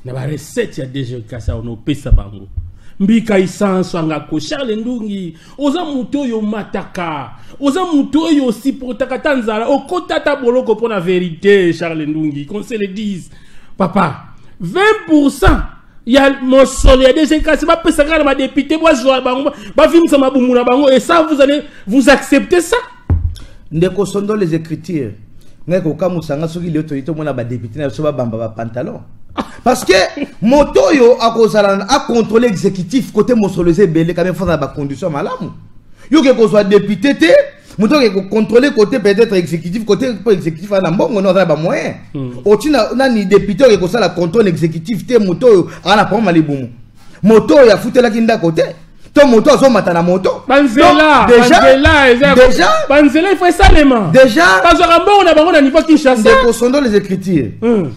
na barecette ya DG Kasa ono opesa bango mbika essence angako. Charles Ndungi, oza moto oyo omataka, oza moto oyo osupportaka ata nzala, okota ata boloko mpo na vérité. Charles Ndungi, qu'on se le dise, papa, 20% ya mosolo ya DG Kasi bapesaka na badéputé, bozwa bango bavimisa mabumu na bango, et ça, vous allez vous accepter ça? Ndeko Sondo, les écritures, ngai kokamusanga soki lelo toyi tomona badéputé na biso babamba bapantalon, parce que moto oyo akozala acontrôle exécutif côté mosolo eza ebele quand même, face na bacondition malamu. Yo ke kozwa député te, moto oyo kocontrôle côté peut-être exécutif, côté mpo exécutif aza na mbongo, no aza na bamoyen. Otina nani député oyo ekosala contrôle exécutif te? Moto oyo aza na problème ya libumu, moto oyo afutelaki ndako te, to moto azomata na moto. Banzela. Déjà, déjà, banzela il faut esalema. Déjà bazwaka mbongo na bango na niveau Kinshasa. Ndeko Sondo, les écritures,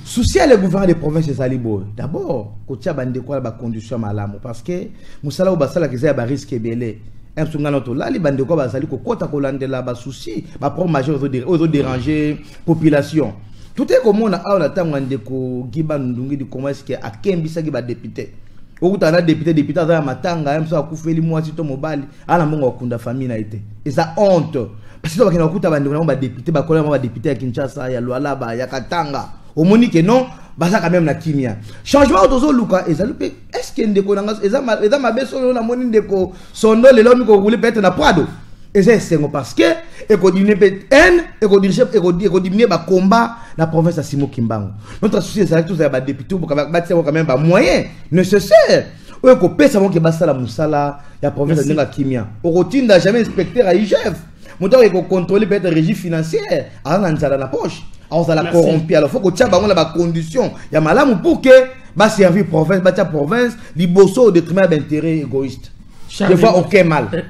souci ya le gouvernement des provinces ezali boye: d'abord kotia bandeko na bacondition ya malamu, parce que mosala oyo basalaka eza ya barisque ebele. Biso ngai na tolali, bandeko bazali kokɔta kolandela basusi, baproblème majeur oyo ezodéranger population. Tout ekomona awa na ntango ya ndeko Guy Bandu Ndungidi, comment est-ce que akembisaki badéputé? Okutana na député, député aza ya matanga ya mosu, akufeli mwasi to mobali, ala mbongo akunda famille na ye te. Eza honte, parce que bakenda kokuta bandeko nango badéputé, bakola bango badéputé ya Kinshasa, ya Lualaba, ya Katanga. Omoni ke non, baza quand même na kimia. Changement oyo tozoluka ezali mpe, est ce que ndeko na nga eza mabe? Solo namoni ndeko Sondo lelo mi korouler peut-être na Prado, eza esengo, parce que ekodiminuer mpe haine, ekodiminuer bacombat na province ya Simo Kimbangu. Notre souci ezalaki tozala badéputé batia quand même bamoyen nécessaire oyo ekopesa bango ke basala mosala ya province ya ndenge ya kimia. Okotinda jamais inspecteur ya IGF, moto oyo ekocontrôler peut-être régie financière, aza na nzala na poche, akozala corrompu. Alors faut kotia bango na bacondition ya malamu pour que baservir province, batia province liboso au détriment ya baintérêt égoïste. Je vois aucun mal.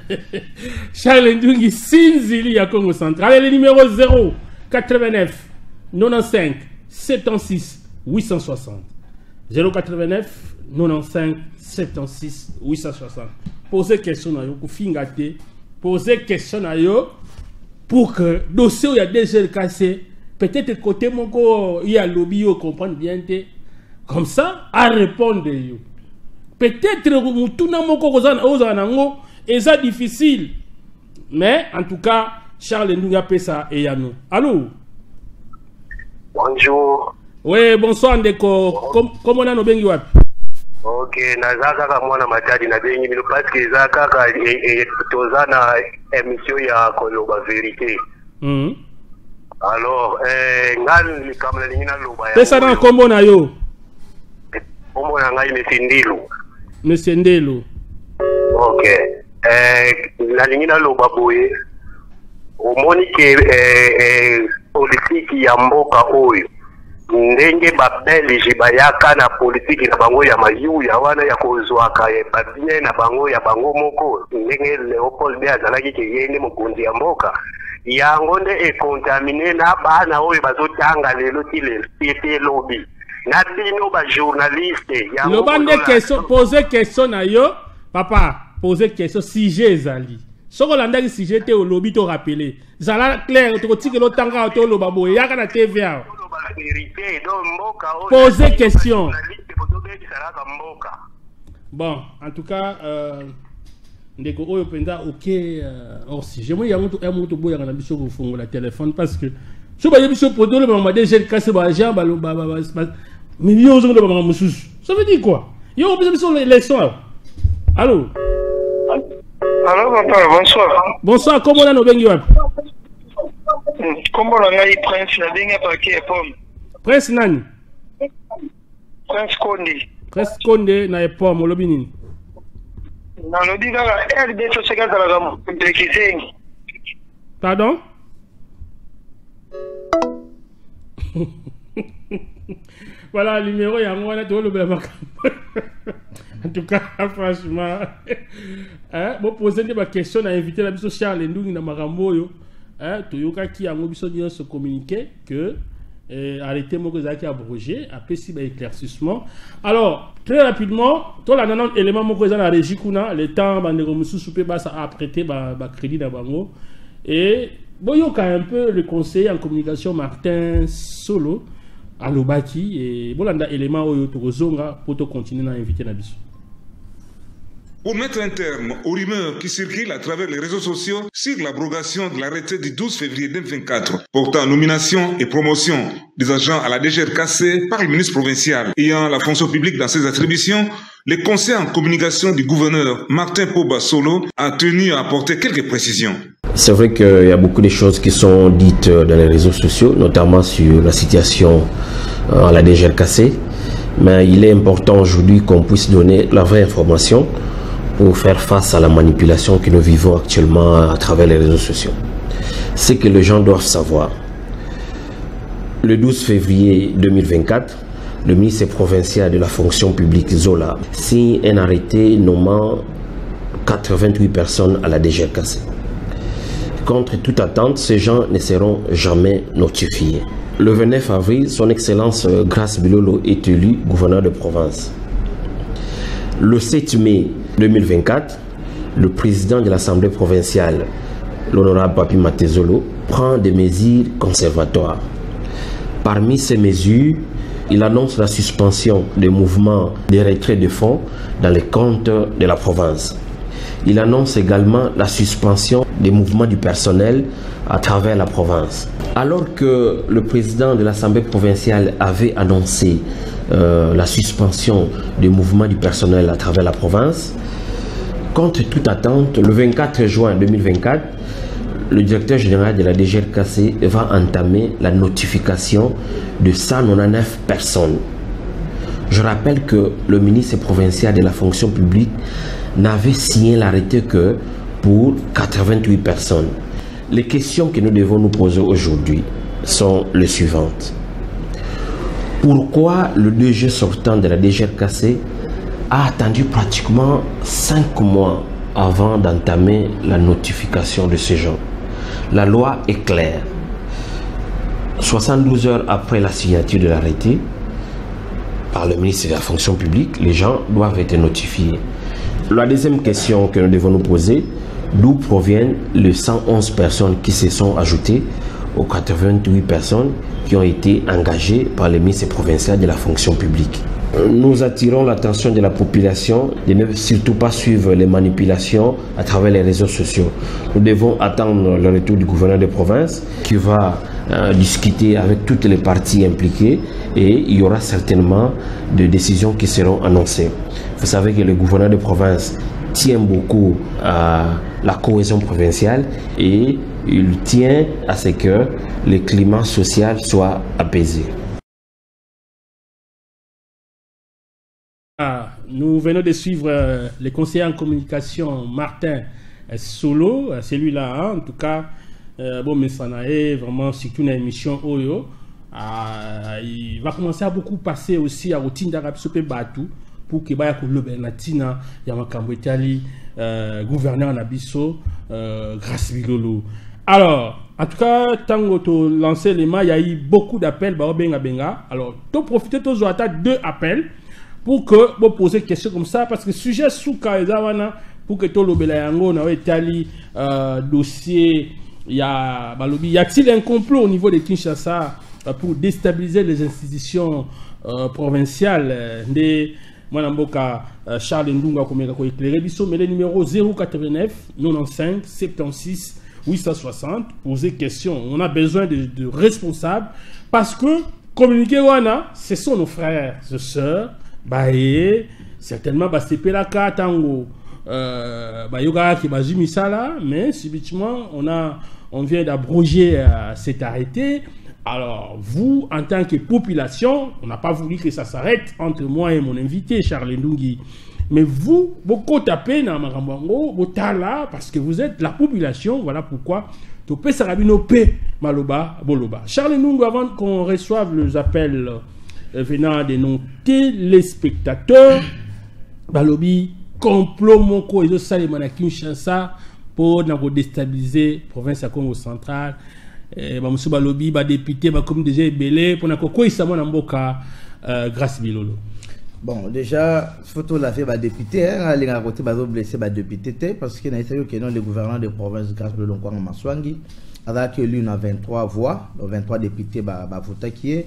Charles Ndungi Sinzili ya Congo Central. Allez, le numéro 0 89 95 76 860. 089 95 76 860. Posez question na yo, kofinga te. Posez question na yo pour que dossier où il y a DGRKC, peut-être côté moko il y a lobby yo comprendre bien te. Comme ça, à répondre yo. Peut-être mutuna moko kozana ozala nango eza difficile, mais en tout cas Charles Ndunga apesa eyano. Allô? Bonjour. Oui, bonsoir ndeko. Kombo nani, obengi wapi? Ok, naza kaka mwana Matadi, nabengi bino parce que eza kaka toza na émission ya koloba vérité. Alors nga likambo nalingi naloba yango. Pesa na nkombo na yo. Kombo na ngai Monsieur Ndilu. Monsieur Ndelu. Ok, nalingi naloba boye: omoni ke politiki ya mboka oyo, ndenge babelge bayaka na politiki na bango ya mayuya wana ya kozwaka babien na bango ya bango moko, ndenge Léopold be azalaki ke ye nde mokonzi ya mboka, yango nde econtaminer na bana oyo bazotanga lelo ti lelo ti elobi na bino bajournaliste. Yango Loba nde. Question, pose question na yo papa, pose question. Sujet ezali, soki olandaki sujet te, olobi to rappeler, zala clair. Tokotikela otanga awa, toloba boye, yaka na TV awa. Toloba vérité, donc mboka oyo Pose question. Journaliste bozobebisalaka mboka. Bon, en tout cas ndeko oyo mpenza oke hors sujet. Moi yango yango toboyaka na biso kofongola téléphone, parce que so bayebi biso po toloba ma DG kasi baagent baloba, mais yo ozongoloba makambo mosusu, ça veut dire quoi? Yo opesa biso leçon awa. Allo? Allô, papa, bonsoir. Bonsoir, kombo nani, obengi wapi? Kombo na ngai Prince, nabengi apaki ya Pomme. Prince nani? Prince Konde. Prince Konde na Epome, olobi nini? Nalobi kaka RDC soki azalaka moto kizengi. Pardon? Voilà, numéro yango wana, tolobela makambo. En tout cas, franchement, hein, bopose nde baquestion na invité na biso Charles Ndungi na makambo oyo, hein, toyokaki yango biso nyonso, communiqué que arrêté moko ezalaki abrogé, apesi baéclaircissement. Alors très rapidement, tolanda nano élément moko eza na régie kuna, le temps bandeko mosusu mpe basa apprêter bacrédit na bango, et boyoka un peu le conseiller en communication Martin Solo alobaki, et bolanda élément oyo, tokozonga po tocontinue na invité na biso. Pour mettre un terme aux rumeurs qui circulent à travers les réseaux sociaux sur l'abrogation de l'arrêté du 12 février 2024 portant nomination et promotion des agents à la DGRKC par le ministre provincial ayant la fonction publique dans ses attributions, le conseiller en communication du gouverneur Martin Poba Solo a tenu à apporter quelques précisions. C'est vrai qu'il y a beaucoup de choses qui sont dites dans les réseaux sociaux, notamment sur la situation à la DGRKC. Mais il est important aujourd'hui qu'on puisse donner la vraie information pour faire face à la manipulation que nous vivons actuellement à travers les réseaux sociaux. Ce que les gens doivent savoir. Le 12 février 2024, le ministre provincial de la fonction publique Zola signe un arrêté nommant 88 personnes à la DGRKC. Contre toute attente, ces gens ne seront jamais notifiés. Le 29 avril, son Excellence Grâce Bilolo est élu gouverneur de province. Le 7 mai 2024, Le président de l'Assemblée provinciale, l'honorable Papi Mantezolo, prend des mesures conservatoires. Parmi ces mesures, il annonce la suspension des mouvements de retrait de fonds dans les comptes de la province. Il annonce également la suspension des mouvements du personnel à travers la province. Alors que le président de l'Assemblée provinciale avait annoncé la suspension des mouvements du personnel à travers la province, contre toute attente, le 24 juin 2024, le directeur général de la DGRKC va entamer la notification de 199 personnes. Je rappelle que le ministre provincial de la fonction publique n'avait signé l'arrêté que pour 88 personnes. Les questions que nous devons nous poser aujourd'hui sont les suivantes. Pourquoi le DG sortant de la DGRKC a attendu pratiquement 5 mois avant d'entamer la notification de ces gens? La loi est claire. 72 heures après la signature de l'arrêté par le ministre de la fonction publique, les gens doivent être notifiés. La deuxième question que nous devons nous poser, d'où proviennent les 111 personnes qui se sont ajoutées aux 88 personnes qui ont été engagées par le ministre provincial de la fonction publique? Nous attirons l'attention de la population de ne surtout pas suivre les manipulations à travers les réseaux sociaux. Nous devons attendre le retour du gouverneur de province qui va discuter avec toutes les parties impliquées et il y aura certainement des décisions qui seront annoncées. Vous savez que le gouverneur de province tient beaucoup à la cohésion provinciale et il tient à ce que le climat social soit apaisé. Ah, nous venons de suivre le conseiller en communication Martin Solo, celui-là, hein, en tout cas, bon, mais ça n'a vraiment surtout une émission Oyo. Ah, il va commencer à beaucoup passer aussi à routine d'Arabe Sopé Batou pour que baya koloba na tina ya makambo etali gouverneur na biso Grâce Bilolo. Alors, en tout cas, tango to lancer les mains, il y a eu beaucoup d'appels, ba benga benga. Alors, to profiter to zoata 2 appels pour que vous posez question comme ça, parce que sujet souka ezawana pour que to lobela yango na etali dossier, il y a balobi, y a-t-il un complot au niveau de Kinshasa pour déstabiliser les institutions provinciales de Mwanamboka Charles Ndunga komeka ko éclairer biso, mais le numéro 089 95 76 860, poser question. On a besoin de responsables parce que communiquer wana, ce sont nos frères et sœurs, bah, certainement bah c'est la tango bah yoga qui bazui misala, mais subitement on vient d'abroger cet arrêté. Alors, vous, en tant que population, on n'a pas voulu que ça s'arrête entre moi et mon invité, Charles Ndungi. Mais vous, beaucoup tapez dans Marambango, vous là, parce que vous êtes la population, voilà pourquoi. Topé Sarabino P, Maloba, Boloba. Charles Ndungi, avant qu'on reçoive les appels venant de nos téléspectateurs, Balobi, complot moko, et ça, les Kinshasa, pour déstabiliser la province à Congo central. Monsieur Balobi, ba député, ba comme déjà belé, pour na ko isa mwana mboka Grâce Bilolo. Bon, déjà, photo la fait ba député, hein, les gars côté ba blessé ba député té, parce que na essayé que non le gouverneur de province Grâce Bilolo Nkwanga Maswangi, avec lui on a 23 voix, donc 23 députés ba ba vota qui est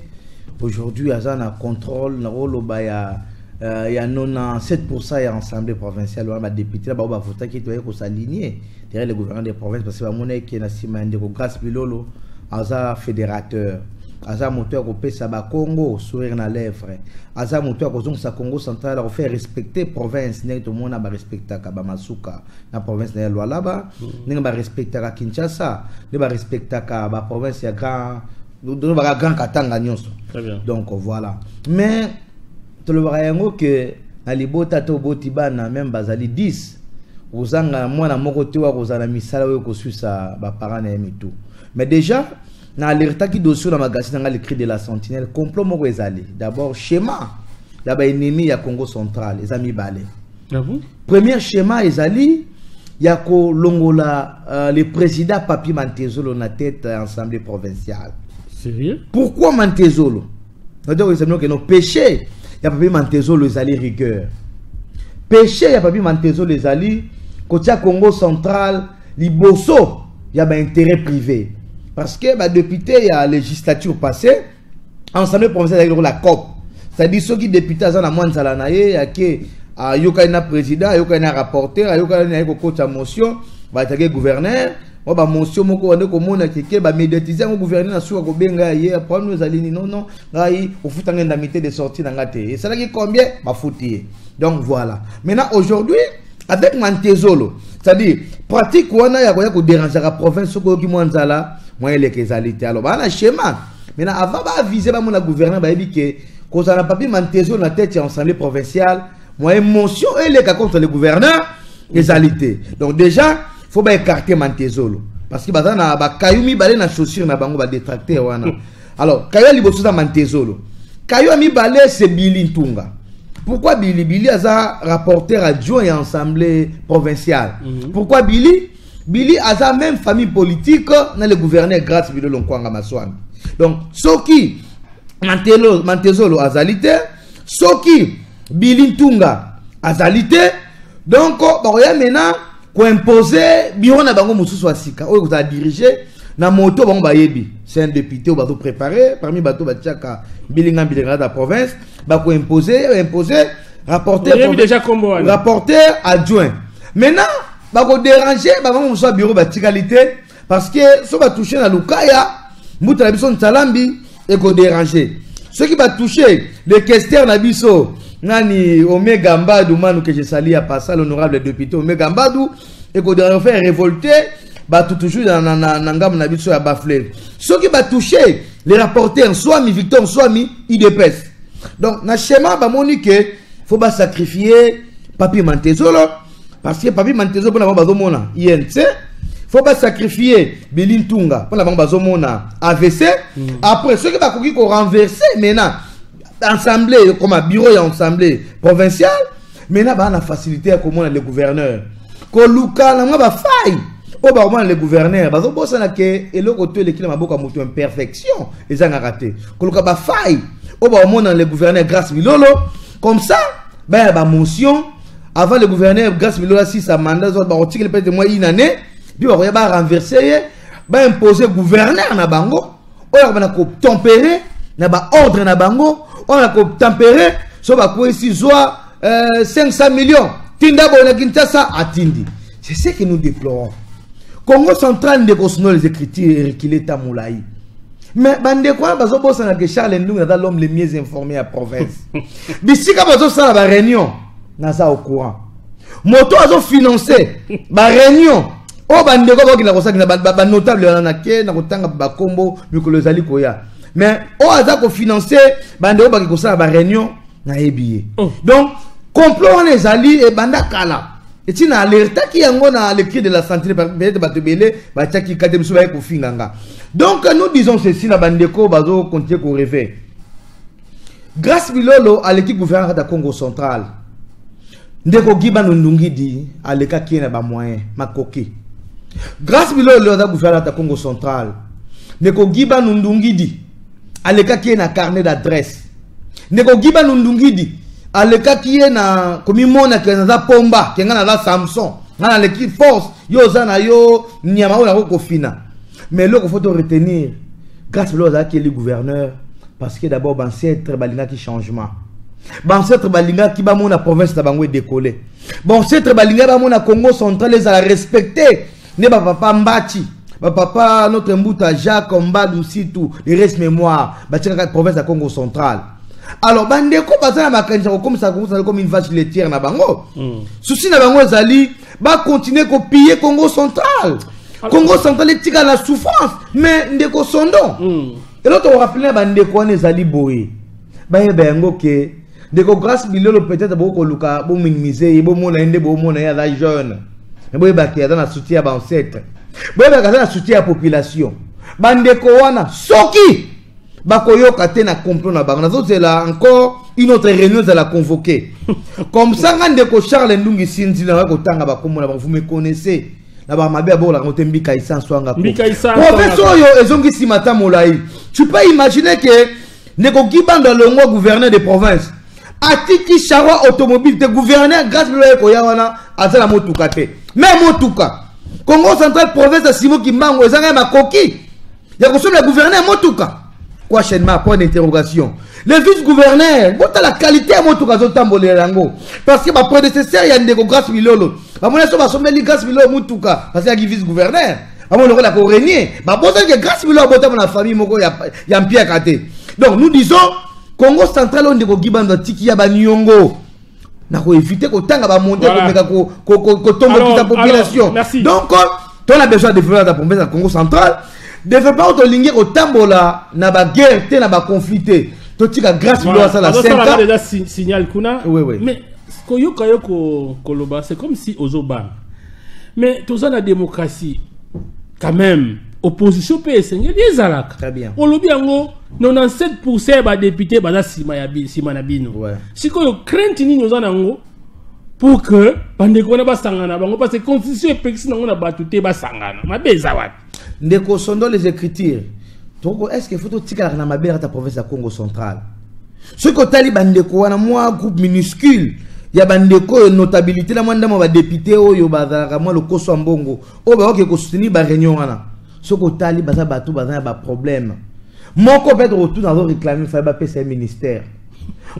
aujourd'hui azana contrôle na rôle ba ya il y a 97% ya assemblée provinciale ba député ba ba vota qui doit s'aligner derrière le gouverneur des provinces parce que ba mona qui na sima ndeko Grâce Bilolo aza fédérateur, aza moteur ko pesa ba Congo sourire na lèvre, aza moteur ko zongisa Congo central ko faire respecter province ndenge to mona ba respectaka ba Masuka na province na Lualaba, ndenge ba respectaka Kinshasa, ndenge ba respectaka ba province ya grand do ba grand Katanga nyonso. Très bien. Donc voilà. Mais to le yango que na libota to boti bana même bazali 10 ozanga mwana moko te wa kozala misala oyo kosusa ba parents na ye mitu. Mais déjà na alerta ki dossier na magazine nga le cri de la sentinelle complot moko ezali. D'abord schéma ya ba ennemi ya Congo central eza mibale. Ah bon? Premier schéma ezali ya ko longola le président Papi Mantezolo na tête assemblée provinciale. Sérieux? Pourquoi Mantezolo? Donc ils savent que nos péchés ya Papi Mantezolo ezali rigueur. Péché ya Papi Mantezolo ezali Kotia Congo central liboso ya ba intérêt privé parce que ba député ya législature passée, Assemblée provinciale ezalaki lokola cop, c'est-à-dire soki député aza na mwa nzala na ye, ake ayokani na président, ayokani na rapporteur, ayokani na ye kokota motion, batake gouverneur mwa bamotion moko bande komona keke bamédiatise yango, gouverneur na suka kobenga ye: "Problème ezali nini?" "Non, non, ngai ofutanga indemnité de sortie na nga te." Esalaki combien? Bafuti ye. Donc voilà, maintenant aujourd'hui avec Mantezolo, c'est-à-dire pratique wana ya koya kodérangeaka province soki oyoki mwa nzala, mwa eleka ezali te. Alors baa na schéma maintenant, avant baavise, bamona gouverneur, bayebi ke kozala na Papi Mantezolo na tête ya Assemblée provinciale, mwa émotion eleka contre le gouverneur ezali te. Donc déjà faut baécarter Mantezolo parce que baza na bakayu mibale na chaussure na bango, badétracteur wana. Alors kayu ya liboso eza Mantezolo, kayu ya mibale c'est Bili Ntunga. Pourquoi Bili? Bili aza rapporteur adjoint ya Assemblée provinciale. Pourquoi Bili? Bili aza même famille politique na le gouverneur Grâce Bilolo Nkwanga Maswami. Donc soki Mantezolo azali te, soki Bili Ntunga azali te, donc bakoya maintenant koimpose bureau na bango mosusu ya sika oyo kozala dirige na moto bango bayebi. C'est un député oyo bazoprépare parmi bato batiaka mbilinga mbilinga ya province. Bakoimpose impose rapporteur, Oyebi déjà kombo wana. rapporteur adjoint. Maintenant bakodérange bango mosusu ya bureau batikali te parce que so batouche na Lukaya, mbuta na biso Nsalambi, ekodérange. Soki batouche le questeur na biso nani, Omega Mbadu Manu, que je salue à passant, l'honorable député Omega Mbadu, ekodérange, faire révolter bato toujours na ngambo na biso ya bafleuve. Soki batouche les rapporteurs Swami, Victor Swami, UDPS. Donc na schéma bamoni ke faut basacrifier Papi Mantezolo parce que Papi Mantezolo, mpona bango bazomona INC. Faut basacrifier Bili Ntunga, mpona bango bazomona AVC. Après soki bakoki korenverser maintenant assemblée comme bureau ya Assemblée provinciale, maintenant baa na facilité ya komona le gouverneur, koluka na mwa bafaille oyo bakomona le gouverneur. Bazobosana ke eloko to eleki na maboko ya moto, imperfection ezangaka te. Koluka bafaille oyo bakomona le gouverneur Grâce Bilolo, comme ça baya bamotion avant le gouverneur Grâce Bilolo asisa mandat, bakotikeli peut-être mwa une année, puis bakoya barenverse ye, baimpose gouverneur na bango oyo akobana kotempérer na baordre na bango, oyo na kotempérer so bakwesi zwa 500 millions, tinda boye na Kinshasa, atindi. C'est ce que nous déplorons. Congo central, ndeko, sinon les écritures erekile ta molai, mais bandeko wana bazobosana ke Charles Ndungu aza l'homme le mieux informé ya province. Bisika bazosala baréunion, naza au courant. Moto azofinance baréunion oyo bandeko bakokenda kosakina, banotable wana, nake na kotanga bakombo mikolo ezali koya, mais oyo aza kofinance bandeko baki kosala baréunion, nayebi ye. Donc complot wana ezali ebanda kala, eti na alertaki yango na le cri de la santé, peut-être bato ebele batiaki kate biso baye kofinga nga. Donc nous disons ceci na bandeko bazocontinue korêver: Grâce Bilolo aleki gouverneur kata Congo central. Ndeko Gibano Ndungidi alekaki ye na bamoyen makoki. Grâce Bilolo aza gouverneur kata Congo central, ndeko Gibano Ndungidi alekaki ye na carnet d'adresse, ndeko Gibano Ndungidi alekaki ye na komimona ke naza pomba, ke ngai naza Samson, ngai naleki force, yo oza na yo nyama oyo nakoki kofina. Mais eloko faut to retenir, Grâce Bilolo azalaki élu gouverneur parce que d'abord bancêtre balingaki changement, bancêtre balingaki bamona province na bango edécolle, bancêtre balingaki bamona Congo central ezala respecté nde bapapa Mbati, bapapa notre mbuta Jacques Mbadu, situ les reste mémoire, batiakaka province ya Congo central. Alors bandeko baza na makanisi ya kokomisa Congo central comme une vache laitière na bango. Souci na bango ezali bacontinue kopiller Congo central, Congo central etika na souffrance. Mais ndeko Sondo, eloko tokorappeler na bandeko wana ezali boye: bayeba yango ke ndeko Grâce Bilolo, peut-être bokoluka bominimize ye, bomona ye nde bomona ye aza jeune, mais boyebaki aza na soutien ya baancêtre, boyebaki aza na soutien ya population. Bandeko wana soki bakoyoka te na complot na bango, nazozela encore une autre réunion ezala convoqué comme ça. Nga ndeko Charles Ndungi Sinzi na kotanga bakombo na bango, vous me connaissez, na bamabe abolaka ngo te. Mbika Isanso anga Mbika Isanso province anga. Oyo ezongi nsima ta molai. Tu peux imaginer que ndeko Gibando alongwa gouverneur de province, atiki charroi automobile te. Gouverneur Grâce Bilo ekoya wana aza na motuka te. Même motuka Congo Central, province ya Simon Kimbangu ezanga ya makoki ya kosombela gouverneur motuka. Questionnement, point d'interrogation. Le vice-gouverneur, bota la qualité ya motuka azotambolela yango, parce que baprédécesseur ya ndeko Grâce Bilolo bamona so basombeli Grâce Bilolo motuka parce que yaki vice-gouverneur, bamona lokola korenier, babosani ke Grâce Bilolo abotama na famille moko ya mpiaka te. Donc nous disons Congo Central oyo ndeko Gibando atiki ya baniongo, na koéviter kotanga bamonte, komeka kotombokisa population. Donc on a besoin de développer la province ya Congo Central, développement oyo tolingi kotambola na baguerre te, na baconflit te. Totika Grâce Bilolo asala 5 ans. Déjà signal kuna. Oui. Mais koyoka yo koloba, c'est comme si ozobanga, mais toza na démocratie quand même, opposition mpe esengeli ezalaka. Très bien. Olobi yango, 97 ya badéputé baza nsima ya nsima na bino. Sikoyo crainte nini oza nango pour que bandeko wana basangana bango? Parce que constitution epekisi nango na bato te basangana. Mabe eza wapi? Ndeko Sondo, les écritures toko, est ce que faut totikalaka na mabe kata province ya Congo Central? Soki otali bandeko wana, mwa groupe minuscule ya bandeko oyo notabilité na mwa ndambo ya badéputé oyo bazalaka mwa lokoso ya mbongo, oyo bakoki kosoutenir baréunion wana, soki otali baza bato baza na baproblème moko. Peut-être otuna azoréclame faye bapesa ye ministère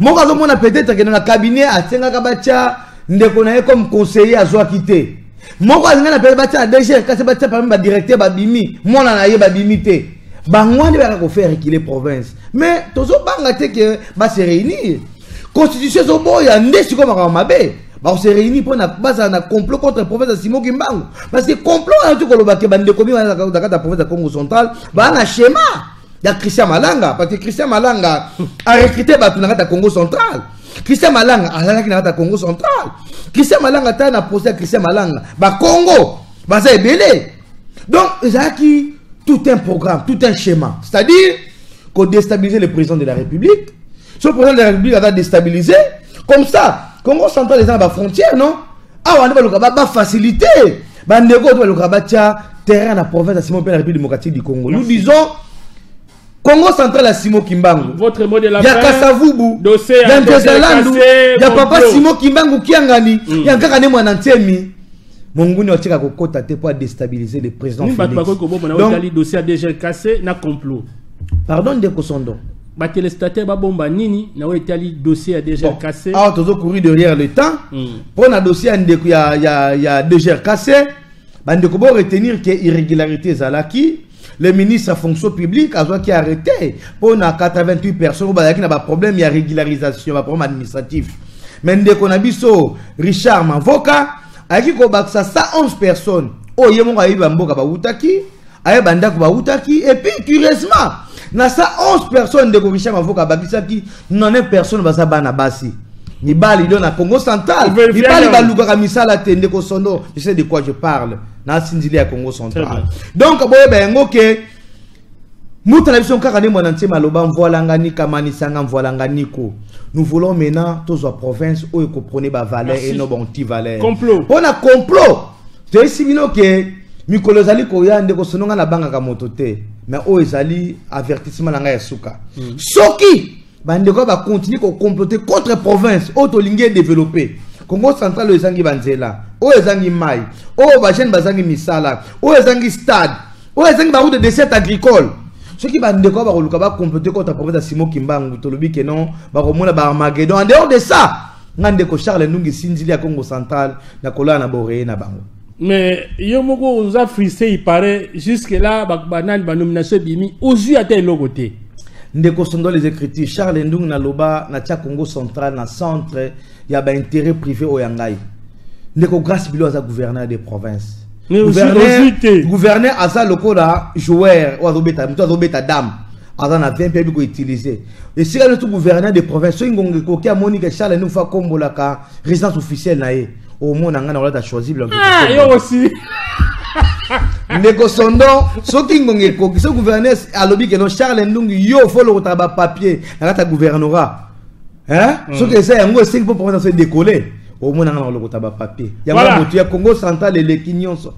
moko, azomona peut-être kende na cabinet, asengaka batya ndeko na ye comme conseiller, azwaki te. Moko alinga na peut-être batya na DG, kasi batya parmi badirecteur, babimi mwana na ye, babimi te. Bango wana bayaka kofaire reculer province, mais tozobanga te ke base réunir. Constitution ezoboya nde sikoyo makambo mabe. Bakose réunir mpona bazala na complot contre province ya Simon Kimbangu, parce que complot wana ti koloba ke bandeko mingi wana na kati ya province ya Congo Central baa na schéma ya Christian Malanga, parce que Christian Malanga arecruté bato na kati ya Congo Central. Christian Malanga azalaki na kati ya Congo Central. Christian Malanga, tala na procès ya Christian Malanga, bakongo baza ebele. Donc ezalaki tout un programme, tout un schéma, c'est-à-dire kodéstabiliser le président de la République. So le président de la République aza déstabilisé comme ça, Congo Central eza na bafrontière, non? Awa nde baluka bafacilité bandeko oyo baluka batya terrain na province ya Simon mpe na République démocratique du Congo. Nous disons Congo Central ya Simon Kimbangu, Votre mot de la ya fin. Kasavubu, Dossier ya Ntezalandu, dossier ya papa complot. Simon Kimbangu Kiangani, ya kaka nde mwana Ntemi monguni otika kokota te po adéstabiliser le président Nini bato Félix. bakoki kobomba na Donc, otali dossier ya DGRKC na complot? Pardon, ndeko Sondo? Batéléspectateur babomba nini na oyo etali dossier ya DGRKC? Awa tozocourir derrière le temps. Mpo na dossier ya ndeko ya DGRKC, bandeko bo retenir ke irrégularité ezalaki. Le ministre ya fonction publique azwaki arrêté mpo na 88 personnes oyo bazalaki na baproblème ya régularisation, baproblème administratif. Mais ndeko na biso Richard Mavoka ayaki kobakisa 111 personnes oyo ye moko ayebi bamboka bawutaki, ayeba ndako bawutaki. Et puis curieusement, na 111 personnes ndeko Richard Mavoka abakisaki, 99 personnes baza bana basi, mibali do na Congo Central. Vérifier Mibali yango. Balukaka misala te. Ndeko Sondo, je sais de quoi je parle, na sinzili ya Congo Très Central. bien. Donc boyeba yango ke mutu na biso kaka nde mwana ntiema aloba mvoalanga nikamanisanga mvoalanga niko. Nous voulons maintenant tozwa province oyo ekoprôner bavaleur Merci. et non baanti-valeur. Complot. Mpo na complot, toyesi bino ke mikolo ezali koya. Ndeko Sono, ngai nabangaka moto te, mais oyo ezali avertissement na ngai ya suka. Soki bandeko bacontinue kocomploter contre province oyo tolingi edévelopper, Congo Central oyo ezangi banzela, oyo ezangi mai, oyo bajeune bazangi misala, oyo ezangi stade, oyo ezangi baroute de desserte agricole, soki bandeko oyo bakoluka bacomploter contre province ya Simon Kimbangu, tolobi ke non, bakomona baarmagedon. En dehors de ça, nga ndeko Charles Ndungi Sinzili ya Congo Central, nakolala na boreye na bango. Mais yo moko oza frustré, il paraît. Jusque là banani banomination ebimi, ozwi ata eloko te. Ndeko Sondo, les écritures, Charles Ndungi naloba natia Congo Central na centre ya baintérêt privé oyo ya ngai. Ndeko Grâce Bilo aza gouverneur des provinces. Mais ozwi te. Gouverneur aza lokola joueur oyo azobeta, moto azobeta dame, aza na 20 mpe ayebi koutiliser esika nyonso. Gouverneur de province, soki ngonga ekoki, amoni ke Charles Ndungi fa akombolaka résidence officielle na ye, omona ngai na kolata choisi. Ah, yo aussi. Ndeko Sondo, soki ngonga ekoki, soki gouverneur alobi ke no, Charles Ndungi, yo fo olokotaka bapapier na kati ya gouvernorat, hein? Soki eza yango esengi mpo province edécoller, omona nga na kolokota bapapier yango. Voilà. Moto ya Congo Central eleki nyonso.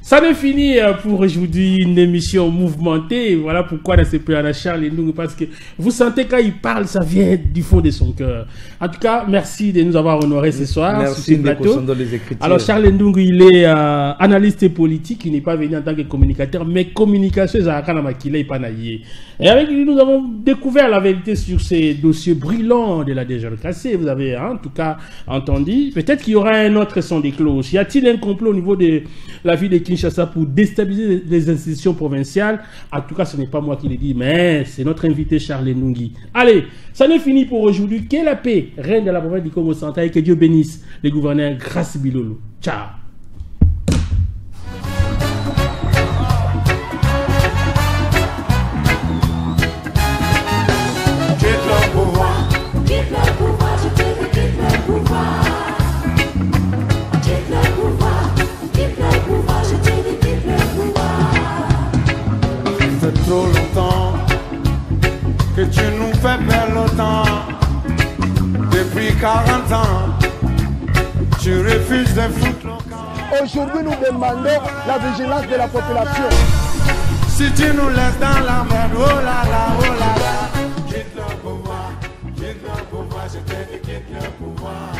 Ça n'est fini pour aujourd'hui, une émission mouvementée. Voilà pourquoi dans ce pays, on a Charles Ndungu, parce que vous sentez quand il parle, ça vient du fond de son cœur. En tout cas, merci de nous avoir honorés ce soir Merci, sur ce Ndeko plateau. Sando, les Écritures. Alors Charles Ndungu, il est analyste politique, il n'est pas venu en tant que communicateur, mais communication, ça a makila et pas naïe. Et avec lui, nous avons découvert la vérité sur ces dossiers brûlants de la DGRKC. Vous avez, hein, en tout cas entendu. Peut-être qu'il y aura un autre son des cloches. Y a-t-il un complot au niveau de la ville de Kinshasa pour déstabiliser les institutions provinciales? En tout cas, ce n'est pas moi qui le dis, mais c'est notre invité Charles Ndungu. Allez, ça n'est fini pour aujourd'hui. Que la paix règne dans la province du Congo central et que Dieu bénisse les gouverneurs Grâce Bilolo. Ciao. Quitte le pouvoir. Quitte le pouvoir, je te dis, quitte le pouvoir. Quitte le pouvoir, quitte le pouvoir, je te dis, quitte le pouvoir. C'est trop longtemps que tu nous fais perdre le temps. Depuis 40 ans, tu refuses de foutre le camp. Aujourd'hui, nous demandons la vigilance de la population. Si tu nous laisses dans la merde, oh là là, oh là là. Quitte le pouvoir, quitte le pouvoir, je te dis, quitte le pouvoir.